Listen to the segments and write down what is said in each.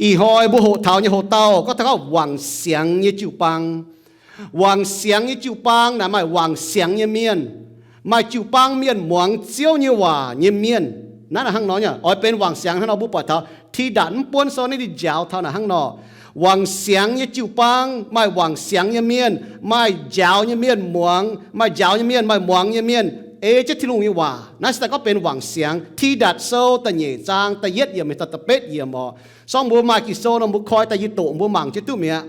Ih hnoi mbuo hoqc taux nyei hoc-dauh gorngv taux gorngv wangc siangx nyei jiu-baang. Wangc siangx nyei jiu-baang naaic maaih wangc siangx nyei mienh, maaih jiu-baang mienh muangx Ziouv nyei waac nyei mienh. Naaiv naaic hnangv nor nyei, oix benx wangc siangx hnangv nor mbuo buatc taux Tidatc mv buonv sou naaiv ninh njaaux taux naaic hnangv nor. Wangc siangx nyei jiu-baang maaih wangc siangx nyei mienh, maaih njaaux nyei mienh muangx, maaih njaaux nyei mienh, maaih muangx nyei mienh ei jienv Tin-Hungh nyei waac. Naaiv se daaih gorngv benx wangc siangx. Tidatc sou da'nyeic zaang da'yietv yiemc mingh taux da'betv yiemc oc. Sorng mbuo maaih Ging-Sou nor mbuo koi daaih yie doqc mbuo mangc jienv duqv mi'aqv.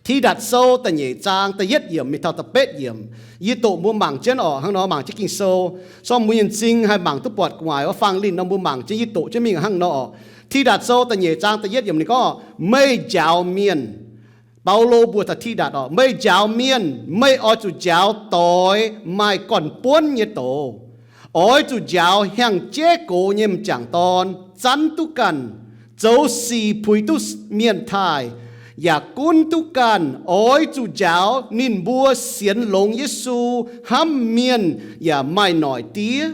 Tidatc sou da'nyeic zaang da'yietv yiemc mingh taux da'betv yiemc. Yie doqc mbuo mangc jienv oc, hnangv nor mangc jienv Ging-Sou. Sorng mbuo nyei m'zing haih mangc duqv buatc gu'nguaaic wuov fang linh nor mbuo mangc jienv yie doqc jienv mingh hnangv nor oc. Tidatc sou da'nyeic zaang da'yietv yiemc ninh gorngv, meih njaaux mienh, Baulo mbuox taux Tidatc oc, meih njaaux mienh, meih oix zuqc njaaux doix maaih gorn-buonv nyei douz. Oix zuqc njaaux hiaang-jeiv gox nyei m'jangc dorn zanv duqv ganh, zoux sic puix duqv mienh taaih, yaac gunv duqv ganh. Oix zuqc njaaux ninh mbuo sienx longx Yesu, hnamv mienh, yaac maaih noic diev.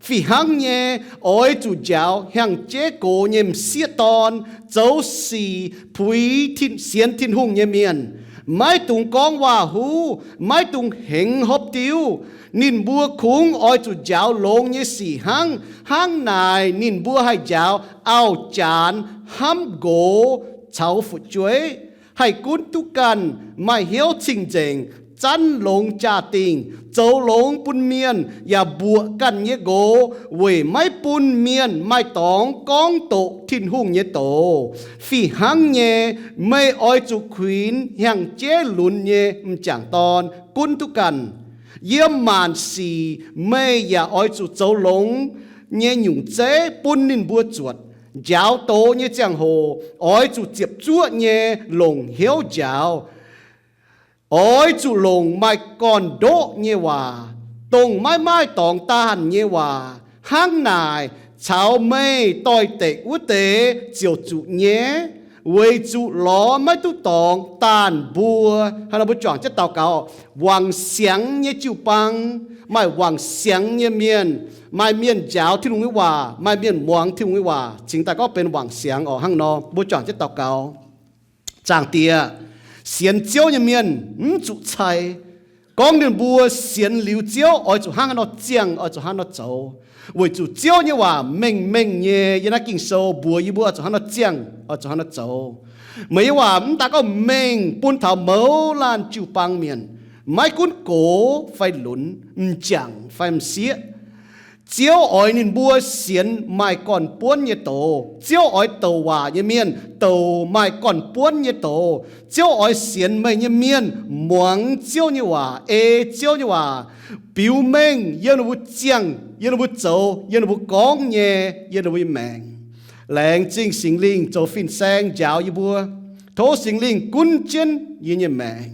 Fih hnangv nyei, oix zuqc njaaux hiaang-jeiv gox nyei m'sieqv dorn, zoux sic puix tin, sienx Tin-Hungh nyei mienh. Maiv dungx gorngv waac-huv, maiv dungx hengx hopv diuv. Ninh mbuo kungx oix zuqc njaaux longx nyei sic hnangv. Hnangv naaic ninh mbuo haih njaaux auv-janx hnamv nqox caux fu'jueiv, haih gunv duqv ganh, maaih hnyouv cing-nzengc, zanv longx jaa-dingh, zoux longx bun mienh, yaac mbuoqc ganh nyei nqox, weic maiv bun mienh maaih dorngx gorngv doqc Tin-Hungh nyei doz. Fih hnangv nyei, meih oix zuqc kuinx hiaang-jeiv lunx nyei m'jangc dorn gunv duqv ganh. Yiem maanc sic meih yaac oix zuqc zoux longx nyei nyungc zeiv bun ninh mbuo zuotc. Njaaux doz nyei ziangh hoc oix zuqc ziepc zuoqv nyei longc hnyouv njaaux. Oix zuqc longc maaih gorn-ndoqv nyei waac, dongh maiv maaih dorngx daanh nyei waac. Hnangv naaic, caux meih doix-dekc wuov deix ziouc zuqc nyaiv, weic zuqc lorz maiv duqv dorngx daanh mbuo. Hnangv nor mbuo juangc jienv daux gaux. Wangc siangx nyei jiu-baang, maaih wangc siangx nyei mienh, maaih mienh njaaux Tin-Hungh nyei waac, maaih mienh muangx Tin-Hungh nyei waac, cingx daaih gorngv benx wangc siangx oc. Hnangv nor mbuo juangc jienv daux gaux. Zaangc Diex, sienx Ziouv nyei mienh mv zuqc cai gorngv ninh mbuo sienx liuz Ziouv oix zuqc hnangv haaix nor ziangh, oix zuqc hnangv haaix nor zoux, weic zuqc Ziouv nyei waac mengh mengh nyei yiem naaiv Ging-Sou mbuox yie mbuo oix zuqc hnangv haaix nor ziangh, oix zuqc hnangv haaix nor zoux. Meih nyei waac mv daaih gorngv mengh bun taux mouz laanh jiu-baang mienh, maiv gunv gox fai lunx, m'jangc fai m'sieqv. Ziouv oix ninh mbuo sienx maaih gorn-buonv nyei doz. Ziouv oix douc waac nyei mienh douc maaih gorn-buonv nyei doz. Ziouv oix sienx meih nyei mienh muangx Ziouv nyei waac, ei Ziouv nyei waac biux mengh yiem ninh mbuo ziangh, yiem ninh mbuo zoux, yiem ninh mbuo gorngv nyei, yiem ninh mbuo nyei maengc. Laengz zingh Singx Lingh zoux fin-saeng njaaux yie mbuo. Tov Singx Lingh gunv jienv yie nyei maengc,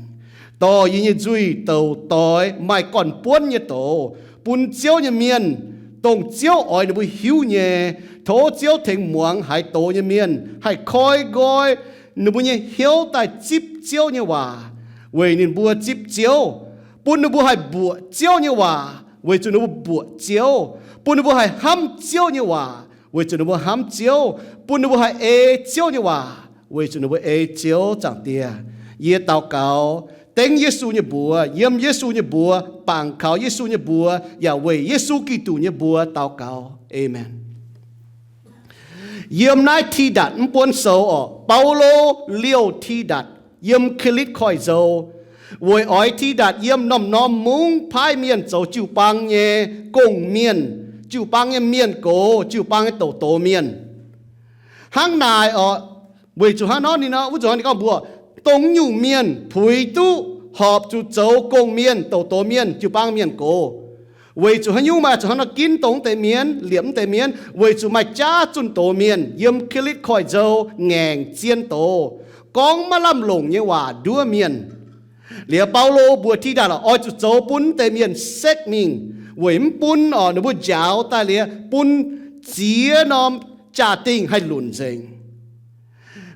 dorh yie nyei nzuih douc doix maaih gorn-buonv nyei doz bun Ziouv nyei mienh, dongh Ziouv oix ninh mbuo hiuv nyei. Tov Ziouv tengx muangx haaix doz nyei mienh haih koi nqoi ninh mbuo nyei hnyouv daaih zipv Ziouv nyei waac, weic ninh mbuo zipv Ziouv, bun ninh mbuo haih mbuoqc Ziouv nyei waac, weic zuqc ninh mbuo mbuoqc Ziouv, bun ninh mbuo haih hnamv Ziouv nyei waac, weic zuqc ninh mbuo hnamv Ziouv, bun ninh mbuo haih ei Ziouv nyei waac, weic zuqc ninh mbuo ei Ziouv. Zaangc Diex, yie daux gaux dengv Yesu nyei mbuox, yiem Yesu nyei mbuox, bangc kaux Yesu nyei mbuox, yaac weic Yesu Giduc nyei mbuox daux gaux. Aamen. Yiem naaiv Tidatc mv buonv sou orqc, Baulo liouh Tidatc yiem Kilitv Koiv-Nzou, weic oix Tidatc yiem norm-norm mungv paaiv mienh zoux jiu-baang nyei gong-mienh, jiu-baang nyei mienh gox, jiu-baang nyei douc doz mienh. Hnangv naaic orqc, weic zuqc hnangv nor ninh, wuov zuqc ninh gorngv mbuox, dongh nyungc mienh puix duqv horpc zuqc zoux gong-mienh, douc doz mienh, jiu-baang mienh gox. Weic zuqc haaix nyungc maaih zuqc hnangv nor ginv dongh deix mienh, liepc mv deix mienh? Weic zuqc maaih jaav zunh doz mienh yiem Kilitv Koiv-Nzou ngaengc zien doz, gorngv maiv lamh longc nyei waac nduov mienh. Liuz Baulo mbuox Tidatc oix zuqc zoux bun mv deix mienh sekv mingh, weic mv bun orqc ninh mbuo njaaux daaih liuz bun ziex norm jaa-dingh haih lunc nzengc.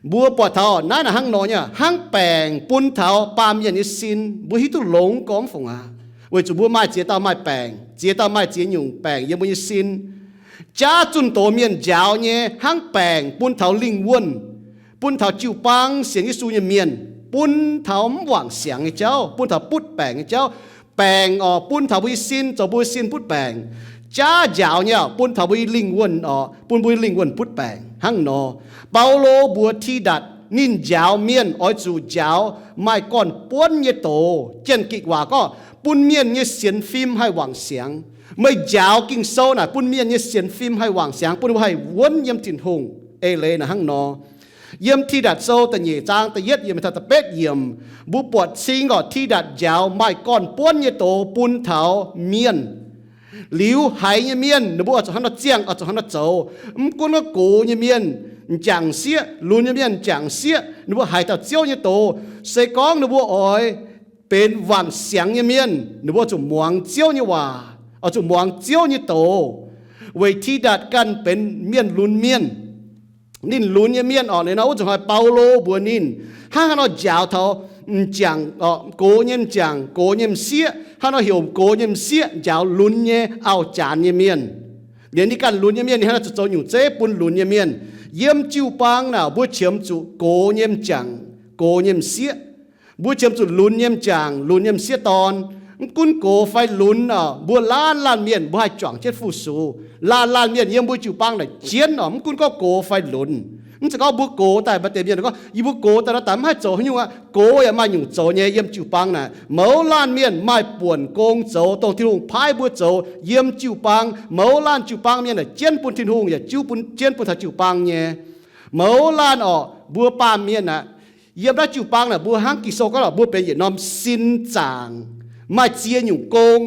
Mbuo buatc taux naaiv naaic hnangv nor nyei, hnangv baengc bun taux baamh mienh nyei sin. Mbuo hiuv duqv longx gormx fungc aqv, weic zuqc mbuo maaih ziex dauh maaih baengc, ziex dauh maaih ziex nyungc baengc yiem mbuo nyei sin. Jaav zunh doz mienh njaaux nyei hnangv baengc bun taux lingh wuonh. bun taux jiu-baang sienx Yesu nyei mienh, bun taux mv wangc siangx nyei jauv, bun taux butv baengc nyei jauv. Baengc oc, bun taux mbuo nyei sin, zoux mbuo nyei sin butv baengc. Jaav njaaux nyei oc, bun taux mbuo nyei lingh wuonh oc, bun mbuo nyei lingh wuonh butv baengc hnangv nor. Baulo mbuox Tidatc, ninh njaaux mienh oix zuqc njaaux maaih gorn-buonv nyei doz. Janx-Gikc waac gorngv bun mienh nyei sienx fim haih wangc siangx. Meih njaaux Ging-Sou naaic bun mienh nyei sienx fim haih wangc siangx, bun ninh mbuo haih wuonv yiem Tin-Hungh. Eix leiz naaic hnangv nor. Yiem Tidatc Sou da'nyeic zaang da'yietv yiemc taux da'betv yiemc, mbuo buatc cing gorqv Tidatc njaaux maaih gorn-buonv nyei doz bun taux mienh. Liuz haiz nyei mienh ninh mbuo oix zuqc hnangv nor ziangh, oix zuqc hnangv nor zoux. Mv gunv gorngv gox nyei mienh m'jangc sieqv, lunx nyei mienh m'jangc sieqv, ninh mbuo haiz dauh Ziouv nyei doz, se gorngv ninh mbuo oix benx wangc siangx nyei mienh, ninh mbuo zuqc muangx Ziouv nyei waac, oix zuqc muangx Ziouv nyei doz. Weic Tidatc ganh benx mienh lunx mienh. Ninh lunx nyei mienh orqc, liuz nor wuov zanc hnoi Baulo mbuox ninh, hnangv haaix nor njaaux taux m'jangc, gox nyei m'jangc, gox nyei m'sieqv, hnangv haaix nor heuc gox nyei m'sieqv njaaux lunx nyei auv-janx nyei mienh. Liuz ninh ganh lunx nyei mienh, ninh hnangv haaix nor zuqc zoux nyungc zeiv bun lunx nyei mienh. Yiem jiu-baang naaic mbuo qiemx zuqc gox nyei m'jangc, gox nyei m'sieqv. Mbuo qiemx zuqc lunx nyei m'jangc, lunx nyei m'sieqv dorn. Mv gunv gox fai lunx orqc, mbuo laanh laanh mienh mbuo haih juangc jienv fu-sux. Laanh laanh mienh yiem mbuo jiu-baang naaic jienv orqc, mv gunv gorngv gox fai lunx. Mv zeiz gorngv mbuo gox daaih maaih deix mienh gorngv, yie mbuo gox daaih nor daaih mv haih zoux haaix nyungc aqv. Gox yaac maaih nyungc zoux nyei yiem jiu-baang naaic. Mouz laanh mienh maaih buonc gong zoux, dongh Tin-Hungh paaiv mbuo zoux yiem jiu-baang. Mouz laanh jiu-baang mienh naaic jienv bun Tin-Hungh yaac jiu bun, jienv bun taux jiu-baang nyei. Mouz laanh orqc, mbuo baamh mienh aqv, yiem naaiv jiu-baang naaic mbuo hnangv Ging-Sou gorngv lorqc, mbuo benx yietc norm sin zaangc, maaih ziex nyungc gong.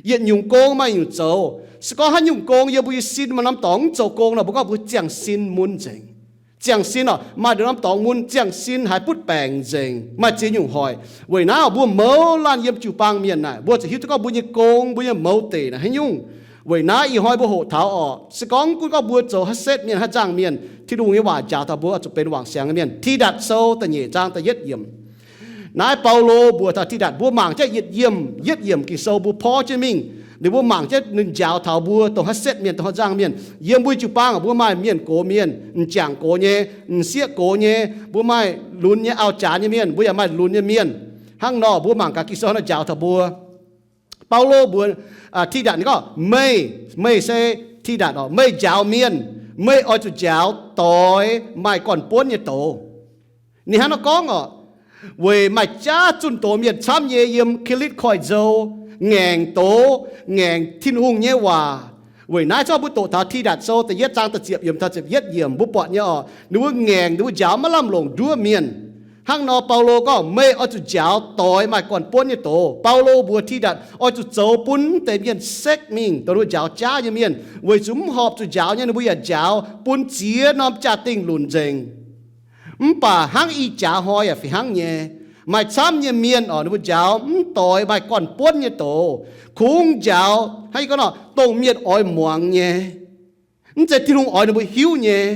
Yietc nyungc gong maaih nyungc zoux. Se gorngv haaix nyungc gong yiem mbuo nyei sin maaih norm dorngx mv zoux gong nor, mbuo gorngv mbuo ziangh sin mun nzengc. Ziangh sin orqc, maaih norm dorngx mun, ziangh sin haiz butv baengc nzengc, maaih ziex nyungc hoic. Weic naaiv mbuo mouz laanh yiem jiu-baang mienh naaic, mbuo zuqc hiuv duqv gorngv mbuo nyei gong, mbuo nyei mouz deic naaic haaix nyungc. Weic naaiv ih hnoi mbuo hoqc taux orqc, se gorngv gunv gorngv mbuo zoux haaix setv mienh, haaix nzangc mienh, Tin-Hungh nyei waac njaaux taux mbuo oix zuqc benx wangc siangx nyei mienh. Tidatc Sou da'nyeic zaang da'yietv yiemc. Naaiv Baulo mbuox taux Tidatc, mbuo mangc jienv yietc yiemc, yietv yiemc Ging-Sou mbuo porv jienv mingh. Liuz mbuo mangc jienv ninh njaaux taux mbuo dongh haaix setv mienh, dongh haaix nzangc mienh. Yiem mbuo jiu-baang mbuo maaih mienh gox mienh, m'jangc gox nyei, m'sieqv gox nyei, mbuo maaih lunx nyei auv-janx nyei mienh, mbuo yaac maaih lunx nyei mienh. Hnangv nor mbuo mangc gaax Ging-Sou hnangv nor njaaux taux mbuo. Baulo mbuox Tidatc ninh gorngv, meih, meih se Tidatc orqc, meih njaaux mienh, meih oix zuqc njaaux doix maaih gorn-buonv nyei doz. Ninh hnangv nor gorngv orqc, weic maaih jaav zunh doz mienh camv nyei yiem Ga'litv Koiv-Nzou ngaengc doz, ngaengc Tin-Hungh nyei waac. Weic naaiv zorqv mbuo doqc taux Tidatc Sou da'yietv zaang da'ziepc yiemc taux ziepc yietv yiemc mbuo buatc nyei orqc, ninh mbuo ngaengc, ninh mbuo njaaux maiv lamh longc nduov mienh. Hnangv nor Baulo gorngv, meih oix zuqc njaaux doix maaih gorn-buonv nyei doz. Baulo mbuox Tidatc oix zuqc zoux bun deix mienh sekv mingh, dongh ninh mbuo njaaux jaav nyei mienh, weic zuqc mv horpc zuqc njaaux nyei ninh mbuo yaac njaaux bun ziex norm jaa-dingh lunc nzengc. Mv baac hnangv ih jaax hnoi yaac fih hnangv nyei, maaih camv nyei mienh orqc, ninh mbuo njaaux mv doix maaih gorn-buonv nyei doz, kungx njaaux hnangv yie gorngv nor, dongh mienh oix muangx nyei, mv zeiz Tin-Hungh oix ninh mbuo hiuv nyei.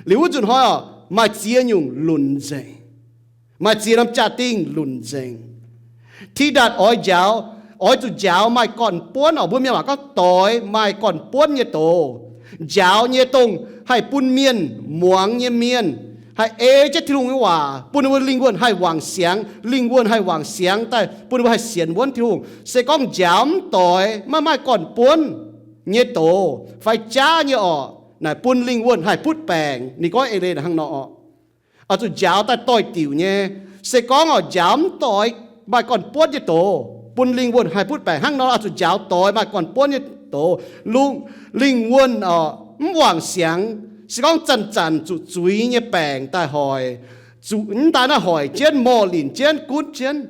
Liuz wuov nzunc hnoi orqc, maaih ziex nyungc lunc nzengc, maaih ziex norm jaa-dingh lunc nzengc. Tidatc oix njaaux, oix zuqc njaaux maaih gorn-buonv orqc, mbuo mienh waac gorngv doix maaih gorn-buonv nyei doz. Njaaux nyei dongh haih bun mienh muangx nyei mienh, haih ei jienv Tin-Hungh nyei waac, bun ninh mbuo lingh wuonh haih wangc siangx, lingh wuonh haih wangc siangx daaih bun ninh mbuo haih sienx wuonv Tin-Hungh. Se gorngv njaaux mv doix, maiv maaih gorn-buonv nyei doz fai jaav nyei orqc, naaic bun lingh wuonh haih butv baengc. Ninh gorngv eix leiz naaic hnangv nor orqc. Oix zuqc njaaux daaih doix-diuc nyei. Se gorngv orqc, njaaux mv doix maaih gorn-buonv nyei doz, bun lingh wuonh haih butv baengc hnangv nor, oix zuqc njaaux doix maaih gorn-buonv nyei doz. Lungh, lingh wuonh orqc, mv wangc siangx, se gorngv zanc-zanc zuqc zuiz nyei baengc daaih hoic, zuqc mv daaih naaiv hoic jienv, morh linc jienv, gunv jienv.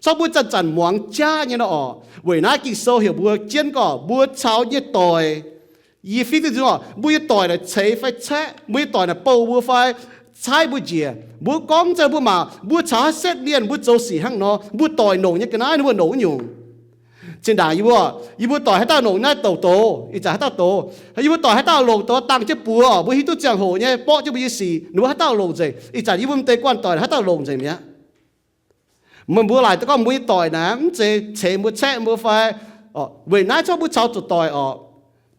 Corc mbuo zanc-zanc muangx jaav nyei nor orqc. Weic naaiv Ging-Sou heuc mbuo jienv gorngv mbuo caux nyei doic, yie fiev duqv nzunc orqc, mbuo nyei doic naaic ceix fai caeqv, mbuo nyei doic naaic bouh mbuo fai caaiv mbuo njiec, mbuo gorngv zanc mbuo mangc, mbuo caux haaix setv mienh mbuo zoux sic hnangv nor, mbuo doic longc nyei ga'naaiv ninh mbuo longc wuov nyungc. Zinh ndaangc yie mbuo, yie mbuo doic haaix dauh longc naaiv douc doz, ih zanc haaix dauh doz, yie mbuo doic haaix dauh longc doz dangh jienv buoz, mbuo hiuv duqv ziangh hoc nyei borqv jienv mbuo nyei sic, ninh mbuo haaix dauh longc nzengc. Ih zanc yie mbuo m'deix guanh doic haaix dauh longc nzengc mi'aqv. Meih mbuo laaic duqv gorngv mbuo nyei doic naaic mv zeiz ceix mbuo caeqv mbuo fai, weic naaiv corc mbuo caux zuqc doic orqc,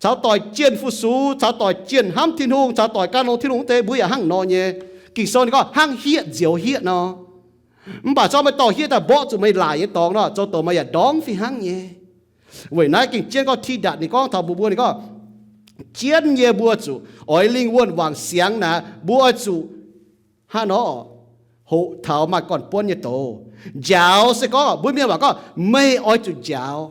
caux doic jienh fu-sux, caux doic jienh hnamv Tin-Hungh, caux doic gan longx Tin-Hungh wuov deix, mbuo yaac hnangv nor nyei. Ging-Sou ninh gorngv hnangv hieqv nzioux hieqv nor. Mv baac zorqv meih dorh hieqv daaih mborqv zuqc meih laaic nyei dorngx nor, zoux douz meih yaac ndorngv fih hnangv nyei. Weic naaiv gengh jienv gorngv Tidatc ninh gorngv taux mbuox mbuo, ninh gorngv, jienv nyei mbuo zuqc oix lingh wuonh wangc siangx naaic, mbuo oix zuqc hnangv nor hoqc taux maaih gorn-buonv nyei doz. Njaaux se gorngv mbuo mienh waac gorngv meih oix zuqc njaaux.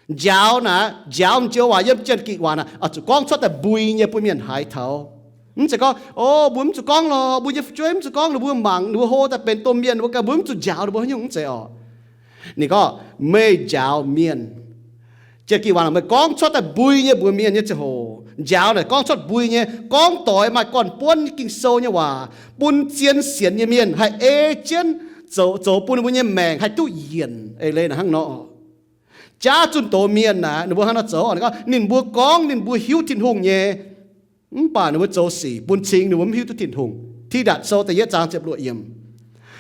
Njaaux naaic, njaaux m'joux waac yiem Janx-Gikc waac naaic oix zuqc gorngv cuotv daaih mbui nyei bun mienh haiz taux. Mv zeiz gorngv, o, mbuo mv zuqc gorngv lorqc, mbuo nyei fu'jueiv mv zuqc gorngv, ninh mbuo mangc, ninh mbuo hlo daaih benx domh mienh, mbuo ganh mbuo mv zuqc njaaux ninh mbuo haaix nyungc, mv zeiz orqc. Ninh gorngv meih njaaux mienh. Janx-Gikc waac meih gorngv cuotv daaih mbui nyei mbuox mienh nyei ziangh hoc. Njaaux naaic gorngv cuotv mbui nyei, gorngv doix maaih gorn-buonv nyei Ging-Sou nyei waac bun zien sienx nyei mienh haih ei jienv zoux, zoux bun ninh mbuo nyei maengc haih duqv yienc. Eix leiz naaic hnangv nor. Jaav zunh doz mienh naaic, ninh mbuo hnangv nor zoux, ninh gorngv ninh mbuo gorngv ninh mbuo hiuv Tin-Hungh nyei, mv baac ninh mbuo zoux sic bun cing ninh mbuo mv hiuv duqv Tin-Hungh. Tidatc Sou da'yietv zaang ziepc luoqc yiemc.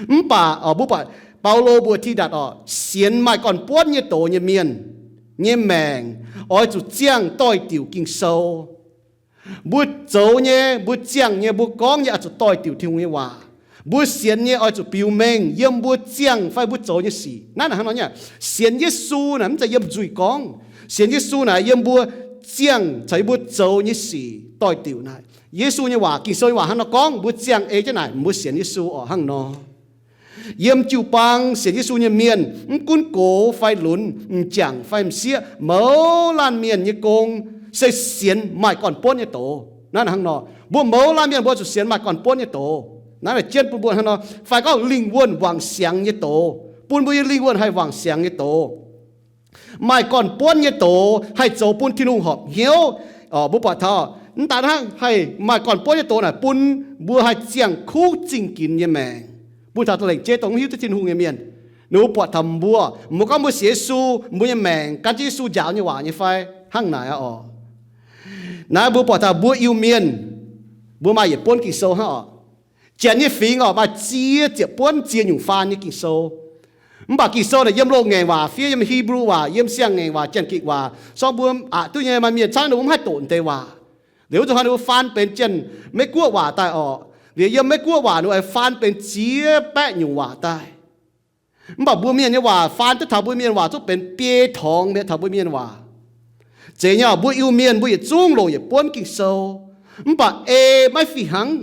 Mv baac, mbuo buatc Baulo mbuox Tidatc orqc, sienx maaih gorn-buonv nyei doz nyei mienh nyei maengc oix zuqc ziangh doix-diuc Ging-Sou. Mbuo zoux nyei, mbuo ziangh nyei, mbuo gorngv nyei oix zuqc doix-diuc Tin-Hungh nyei waac. Mbuo sienx nyei oix zuqc biux mengh yiem mbuo ziangh fai mbuo zoux nyei sic. Naaiv naaic hnangv nor nyei, sienx Yesu naaic mv zeiz yiem nzuih gorngv. Sienx Yesu naaic yiem mbuo ziangh caux yiem mbuo zoux nyei sic doix-diuc naaic. Yesu nyei waac, Ging-Sou nyei waac hnangv nor gorngv, mbuo ziangh ei jienv naaic mbuo sienx Yesu orqc, hnangv nor. Yiem jiu-baang sienx Yesu nyei mienh, mv gunv gox fai lunx, m'jangc fai m'sieqv, mouz laanh mienh nyei gong se sienx maaih gorn-buonv nyei doz. Naaiv hnangv nor, mbuo mouz laanh mienh mbuo zuqc sienx maaih gorn-buonv nyei doz. Naaiv naaic jienv bun mbuo hnangv nor, fai gorngv lingh wuonh wangc siangx nyei doz, bun mbuo nyei lingh wuonh haih wangc siangx nyei doz. Maaih gorn-buonv nyei doz haih zoux bun Tin-Hungh horpc hnyouv. Mbuo buatc taux mv daaih hnangv haih maaih gorn-buonv nyei doz naaic bun mbuo haih ziangh kuv zingh ginx nyei maengc, bun taux da'lengc jeiv dongh mv hiuv duqv Tin-Hungh nyei mienh, ninh mbuo buatc taux mbuo, mbuo gorngv mbuo sienx Yesu, mbuo nyei maengc gan jienv Yesu njaaux nyei waac nyei fai? Hnangv naaic orqc. Naaiv mbuo buatc taux mbuo Iu-Mienh, mbuo maaih yietc buonv Ging-Sou hnangv orqc. Janx nyei fingx orqc, maaih ziex ziepc buonv ziex nyungc faan nyei Ging-Sou. Mv baac Ging-Sou naaic yiem loz-ngaengc waac fiev yiem Hipv^lu waac, yiem siang-ngaengc waac, Janx-Gikc waac, sorng mbuo aqc duqv nyei. Maaih mienh camv ninh mbuo mv haih doqc deix waac. Liuz wuov zuqc hnoi ninh mbuo faan benx Janx-Meiv-Guoqv waac daaih orqc. Liuz yiem Meiv-Guoqv waac ninh mbuo faan benx ziex baeqv nyungc waac daaih. Mv baac mbuo mienh nyei waac faan duqv taux mbuo mienh waac zungv benx biei torngx mi'aqv taux mbuo mienh waac. Zeiz nyei orqc, mbuo Iu-Mienh mbuo yietc zungv longc yietc buonv Ging-Sou, mv baac ei maiv fih hnangv,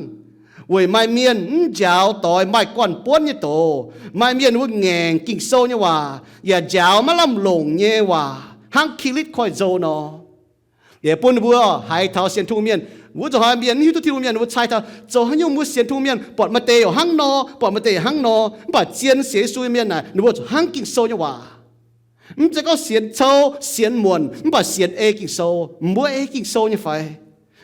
weic maaih mienh mv njaaux doix maaih gorn-buonv nyei doz. Maaih mienh mbuo ngaengc Ging-Sou nyei waac yaac njaaux maiv lamh longc nyei waac hnangv Kilitv Koiv-Nzou nor. Liuz bun ninh mbuo haiz taux sienx Tin-Hungh mienh, wuov zuqc hnoi mienh mv hiuv duqv Tin-Hungh mienh, ninh mbuo cai taux zoux haaix nyungc mbuo sienx Tin-Hungh mienh buatc maaih deix yaac hnangv nor, buatc maaih deix yaac hnangv nor. Mv baac zien sienx Yesu nyei mienh naaic ninh mbuo zuqc hnangv Ging-Sou nyei waac. Mv zeiz gorngv sienx cou, sienx muonc, mv baac sienx ei Ging-Sou. Mbuo ei Ging-Sou nyei fai?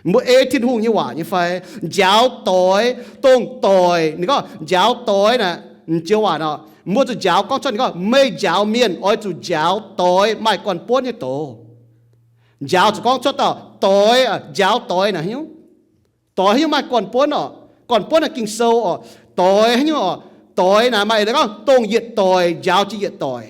Mbuo ei Tin-Hungh nyei waac nyei fai? Njaaux doix, dongh doix, ninh gorngv njaaux doix naaic, m'joux waac nor, mbuo zuqc njaaux gorngv cuotv ninh gorngv meih njaaux mienh oix zuqc njaaux doix maaih gorn-buonv nyei doz. Njaaux zuqc gorngv cuotv dauh doix, njaaux doix naaic haaix nyungc? Doix haaix nyungc maaih gorn-buonv orqc? Gorn-buonv naaic Ging-Sou orqc. Doix haaix nyungc orqc? Doix naaic maaih eix leiz gorngv dongh yietc doic njaaux jiex yietc doic.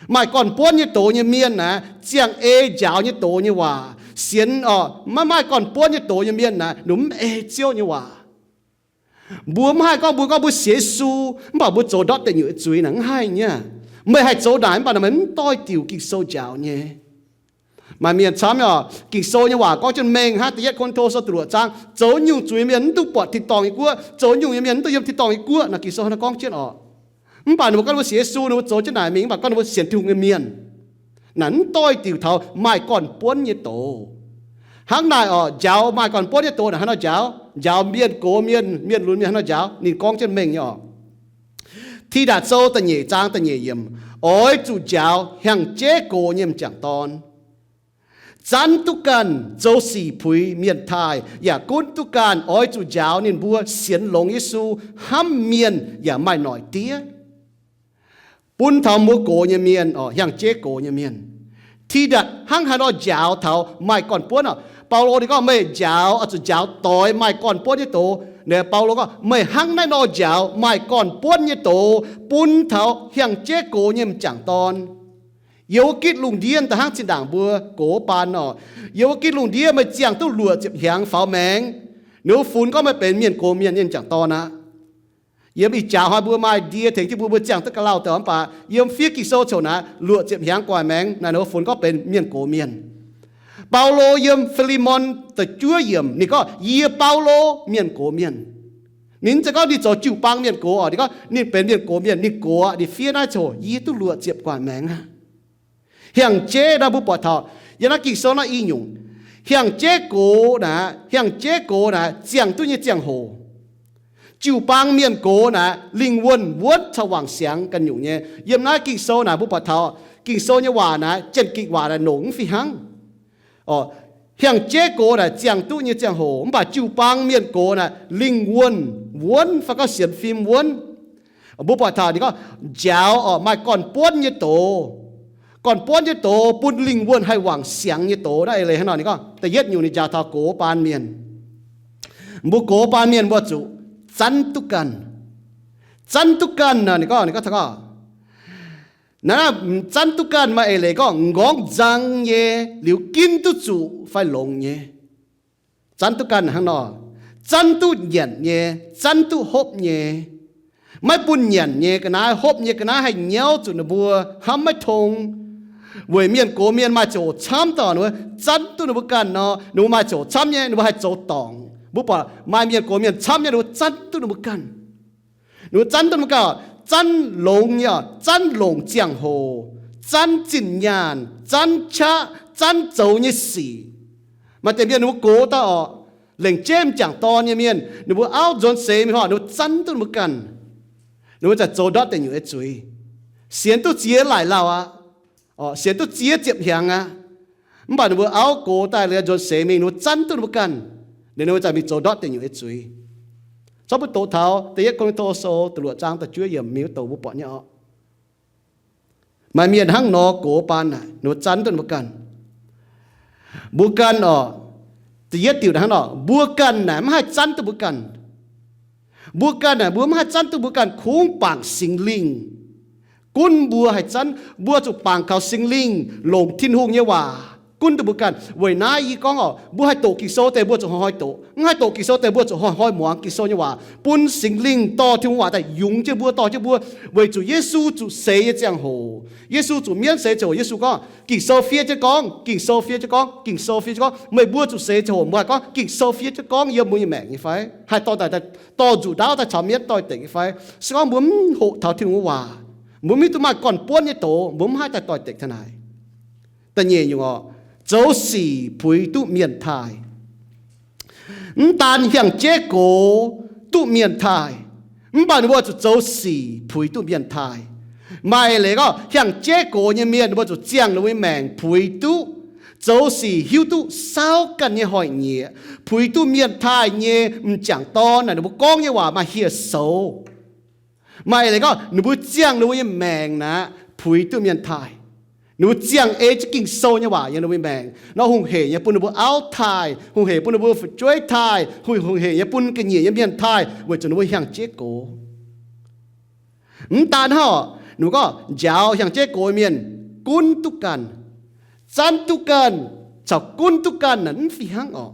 Maaih gorn-buonv nyei doz nyei mienh naaic ziangh ei njaaux nyei doz nyei waac. Sienx orqc maiv maaih gorn-buonv nyei doz nyei mienh naaic ninh mv ei Ziouv nyei waac. Mbuo mv haih gorngv mbuo gorngv mbuo sienx Yesu, mv baac mbuo zoux ndortv deic nyuoqc zuiz naaic mv haih nyei. Meih haih zoux naaic mv baac meih mv doix-diuc Ging-Sou njaaux nyei. Maaih mienh camv orqc, Ging-Sou nyei waac gorngv jienv mengh hnangv da'yietv Ko^lin^to Sou da'luoqc zaang, zoux nyungc zuiz mienh mv dungx buatc tin-dorngh nyei guoqv, zoux nyungc nyei mienh mv dungx yiem tin-dorngh nyei guoqv. Naaic Ging-Sou hnangv naaiv gorngv jienv orqc. Mv baac ninh mbuo gorngv ninh mbuo sienx Yesu, ninh mbuo zoux jienv naaic mingh, mv baac gorngv ninh mbuo sienx Tin-Hungh nyei mienh naaic mv doix-diuc taux maaih gorn-buonv nyei doz. Hnangv naaic orqc, njaaux maaih gorn-buonv nyei doz naaic hnangv nor njaaux, njaaux mienh gox mienh, mienh lunx mienh hnangv nor njaaux. Ninh gorngv jienv mengh nyei orqc. Tidatc Sou da'nyeic zaang da'nyeic yiemc, oix zuqc njaaux hiaang-jeiv gox nyei m'jangc dorn. Zanv duqv ganh zoux sic puix mienh taaih, yaac gunv duqv ganh oix zuqc njaaux ninh mbuo sienx longx Yesu, hnamv mienh yaac maaih noic diev. Bun taux mbuo gox nyei mienh orqc, hiaang-jeiv gox nyei mienh. Tidatc hnangv haaix nor njaaux taux maaih gorn-buonv orqc? Baulo ninh gorngv meih njaaux oix zuqc njaaux doix maaih gorn-buonv nyei doz. Naaic Baulo gorngv meih hnangv naaiv nor njaaux maaih gorn-buonv nyei doz bun taux hiaang-jeiv gox nyei m'jangc dorn. Yiem wuov gitv lungh ndiev da'hnangv zinh ndaangc mbuo gox baan orqc, yiem wuov gitv lungh ndiev meih ziangh duqv luoqc ziepc hnyangx faaux maengx, Ninh mbuo funx gorngv meih benx mienh gox mienh nyei m'jangc dorn aqv. Yiem ih jaax hnoi mbuo maaih ndie tengx jienv mbuo, mbuo ziangh duqv ga'lauh deix, mv baac yiem fiev Ging-Sou ziouc naaic luoqc ziepc hnyangx gu'nguaaic maengx naaic ninh mbuo funx gorngv benx mienh gox mienh. Baulo yiem Fi^li^mon da'juov yiemc ninh gorngv, Yie Baulo, mienh gox mienh. Ninh mv zeiz gorngv ninh zoux jiu-baang mienh gox oc. Ninh gorngv ninh benx mienh gox mienh, ninh gox aqv. Ninh fiev naaiv ziouc, Yie duqv luoqc ziepc gu'nguaaic maengx aqv. Hiaangx jeiv naaiv mbuo buatc taux yiem naaiv Ging-Sou naaiv i nyungc, hiaangx jeiv gox naaic, hiaangx jeiv gox naaic ziangh duqv nyei ziangh hoc, jiu-baang mienh gox naaic lingh wuonh wuonv caux wangc siangx ganh nyungc nyei. Yiem naaiv Ging-Sou naaic mbuo buatc taux Ging-Sou nyei waac naaic, Janx-Gikc waac naaic nongc mv fih hnangv. Hiaangx jeiv gox naaic ziangh duqv nyei ziangh hoc, mv baac jiu-baang mienh gox naaic lingh wuonh wuonv fai gorngv sienx fim wuonv. Mbuo buatc taux ninh gorngv njaaux oc, maaih gorn-buonv nyei doz. Gorn-buonv nyei doz bun lingh wuonh haih wangc siangx nyei doz. Naaiv eix leiz hnangv nor ninh gorngv, da'yietv nyungc ninh njaaux taux gox baan mienh. Mbuo gox baan mienh mbuo zuqc zanv duqv ganh. Zanv duqv ganh naaic ninh gorngv, ninh gorngv taux gorngv, naaiv zanv duqv ganh maaih eix leiz gorngv m'nqorngv nzang nyei, liuz ginv duqv zuqc fai longx nyei. Zanv duqv ganh hnangv nor, zanv duqv nyanc nyei, zanv duqv hopv nyei. Maiv bun nyanc nyei ga'naaiv, hopv nyei ga'naaiv haih nyauv zuqc ninh mbuo hnamv maiv tong. Weic mienh gox mienh maaih ziangh hoc camv daaih, ninh mbuo zanv duqv ninh mbuo ganh nor, ninh mbuo maaih ziangh hoc camv nyei, ninh mbuo haih zoux dorngc. Mbuo buatc maaih mienh gox mienh camv nyei, ninh mbuo zanv duqv ninh mbuo ganh. Ninh mbuo zanv duqv ninh mbuo ganh, zanv longx nyei, zanv longc ziangh hoc, zanv zinh nyaanh, zanv qaqv, zanv zoux nyei sic. Maaih deix mienh ninh mbuo gox daaih oc, lengc jeiv m'jangc dorn nyei mienh, ninh mbuo auv nzuonx seix mingh hnoi, ninh mbuo zanv duqv ninh mbuo ganh. Ninh mbuo zaqc zoux ndortv deic nyuoqc nyei zuiz, sienx duqv ziex laaic lauh aqv, sienx duqv ziex ziepc hnyangx aqv. Mv baac ninh mbuo auv gox daaih liuz nzuonx seix mingh, ninh mbuo zanv duqv ninh mbuo ganh, liuz ninh mbuo zaqc mingh zoux ndortv deic nyuoqc nyei zuiz. Zorqv mbuo doqc taux da'yietv Ko^lin^to Sou da'luoqc zaang da'juov yiemc mingh wuov douc mbuo buatc nyei oc. Maaih mienh hnangv nor gox baan naaic, ninh mbuo zanv duqv ninh mbuo ganh. Mbuo ganh oc, da'yietv diuc naaic hnangv nor, mbuo ganh naaic maiv haih zanv duqv mbuo ganh. Mbuo ganh naaic mbuo maiv haih zanv duqv mbuo ganh, kungx bangc Singx Lingh gunv mbuo haih zanv. Mbuo zuqc bangc kaux Singx Lingh longc Tin-Hungh nyei waac gunv duqv mbuo ganh. Weic naaiv yie gorngv oc, mbuo haih doqc Ging-Sou deix mbuo zuqc hnoi-hnoi doqc. Mv haih doqc Ging-Sou deix mbuo zuqc hnoi-hnoi muangx Ging-Sou nyei waac, bun Singx Lingh dorh Tin-Hungh waac daaih yungz jienv mbuo, dorh jienv mbuo. Weic zuqc Yesu zuqc seix nyei ziangh hoc, Yesu zuqc mienv seix ziangh hoc, Yesu gorngv, Ging-Sou fiev jienv gorngv, Ging-Sou fiev jienv gorngv, Ging-Sou fiev jienv gorngv. Meih mbuo zuqc seix ziangh hoc mbuo haih gorngv Ging-Sou fiev jienv gorngv yiem mbuo nyei maengc nyei fai? Haih dorh daaih, dorh nzuqc ndaauv daaih caux mienv doix-dekc nyei fai? Se gorngv mbuo mv hoqc taux Tin-Hungh waac, mbuo mv hiuv duqv maaih gorn-buonv nyei doz, mbuo mv haih daaih doix-dekc taux naaic. Da'nyeic nyungc oc, zoux sic puix duqv mienh taaih. Mv daan hiaangx jeiv gox duqv mienh taaih, mv baac ninh mbuo zuqc zoux sic puix duqv mienh taaih. Maaih leiz gorngv hiaangx jeiv gox nyei mienh ninh mbuo zuqc ziangh ninh mbuo nyei maengc puix duqv, zoux sic hiuv duqv saauv ganh nyei hnoi-nyieqc, puix duqv mienh taaih nyei m'jangc dorn naaic ninh mbuo gorngv nyei waac maaih hieh soux. Maaih eix leiz gorngv ninh mbuo ziangh ninh mbuo nyei maengc naaic puix duqv mienh taaih. Ninh mbuo ziangh ei jienv Ging-Sou nyei waac yiem ninh mbuo nyei maengc nor, hungh heic nyei bun ninh mbuo auv taaih, hungh heic bun ninh mbuo fu'jueiv taaih, hungh, hungh heic nyei bun ga'nyiec nyei mienh taaih, weic zuqc ninh mbuo hiaangx jeiv gox. Mv daan hnangv, ninh mbuo gorngv njaaux hiaangx jeiv gox mienh gunv duqv ganh, zanv duqv ganh, caux gunv duqv ganh naaic mv fih hnangv oc.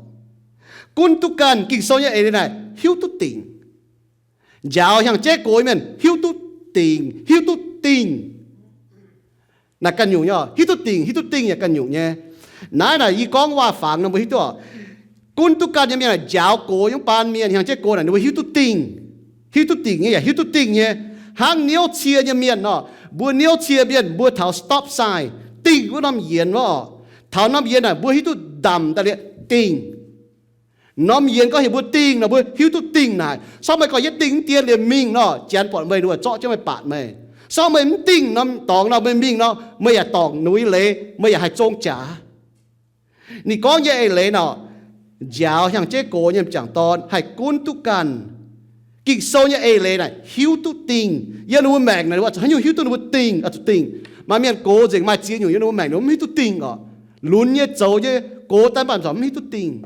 Gunv duqv ganh, Ging-Sou nyei eix leiz naaic hiuv duqv dingc. Njaaux hiaangx jeiv gox mienh hiuv duqv dingc, hiuv duqv dingh. Naaic ganh nyungc nyei, hiuv duqv dingc, hiuv duqv dingh yaac ganh nyungc nyei. Naaiv naaic yie gorngv waac-fangx nor mbuo hiuv duqv oc. Gunv duqv ganh nyei mienh njaaux gox nyei baan mienh, hiaangx jeiv gox naaic ninh mbuo hiuv duqv dingh. Hiuv duqv dingc nyei yaac hiuv duqv dingh nyei. Hnangv niouv cie nyei mienh nor, mbuo niouv cie mienh mbuo taux stop sign, dingh wuov norm yienx wuov oc. Taux norm yienx naaic mbuo hiuv duqv ndamc daaih liuz dingh. Norm yienx gorngv heuc mbuo dingh nor mbuo hiuv duqv dingh naaic. Sorng meih gorngv yietv dingh mv dien liuz mingh nor, janx buatc meih, ninh mbuo zorqv jienv meih, baatc meih. Sorng meih mv dingh norm dorngx nor, meih mingh nor, meih yaac dorngc ninh mbuo nyei leiz, meih yaac haih zong jaax. Ninh gorngv nyei eix leiz nor, njaaux hiaangx jeiv gox nyei m'jangc dorn haih gunv duqv ganh. Ging-Sou nyei eix leiz naaic hiuv duqv dingh. Yiem ninh mbuo maengc naaic, zuqc haaix nyungc hiuv duqv ninh mbuo dingh, oix zuqc dingh. Maaih mienh gox nzengc, maaih ziex nyungc yiem ninh mbuo maengc ninh mbuo mv hiuv duqv dingh oc. Lunx nyei, zoux nyei, gox daaih mv baac mv hiuv duqv dingh.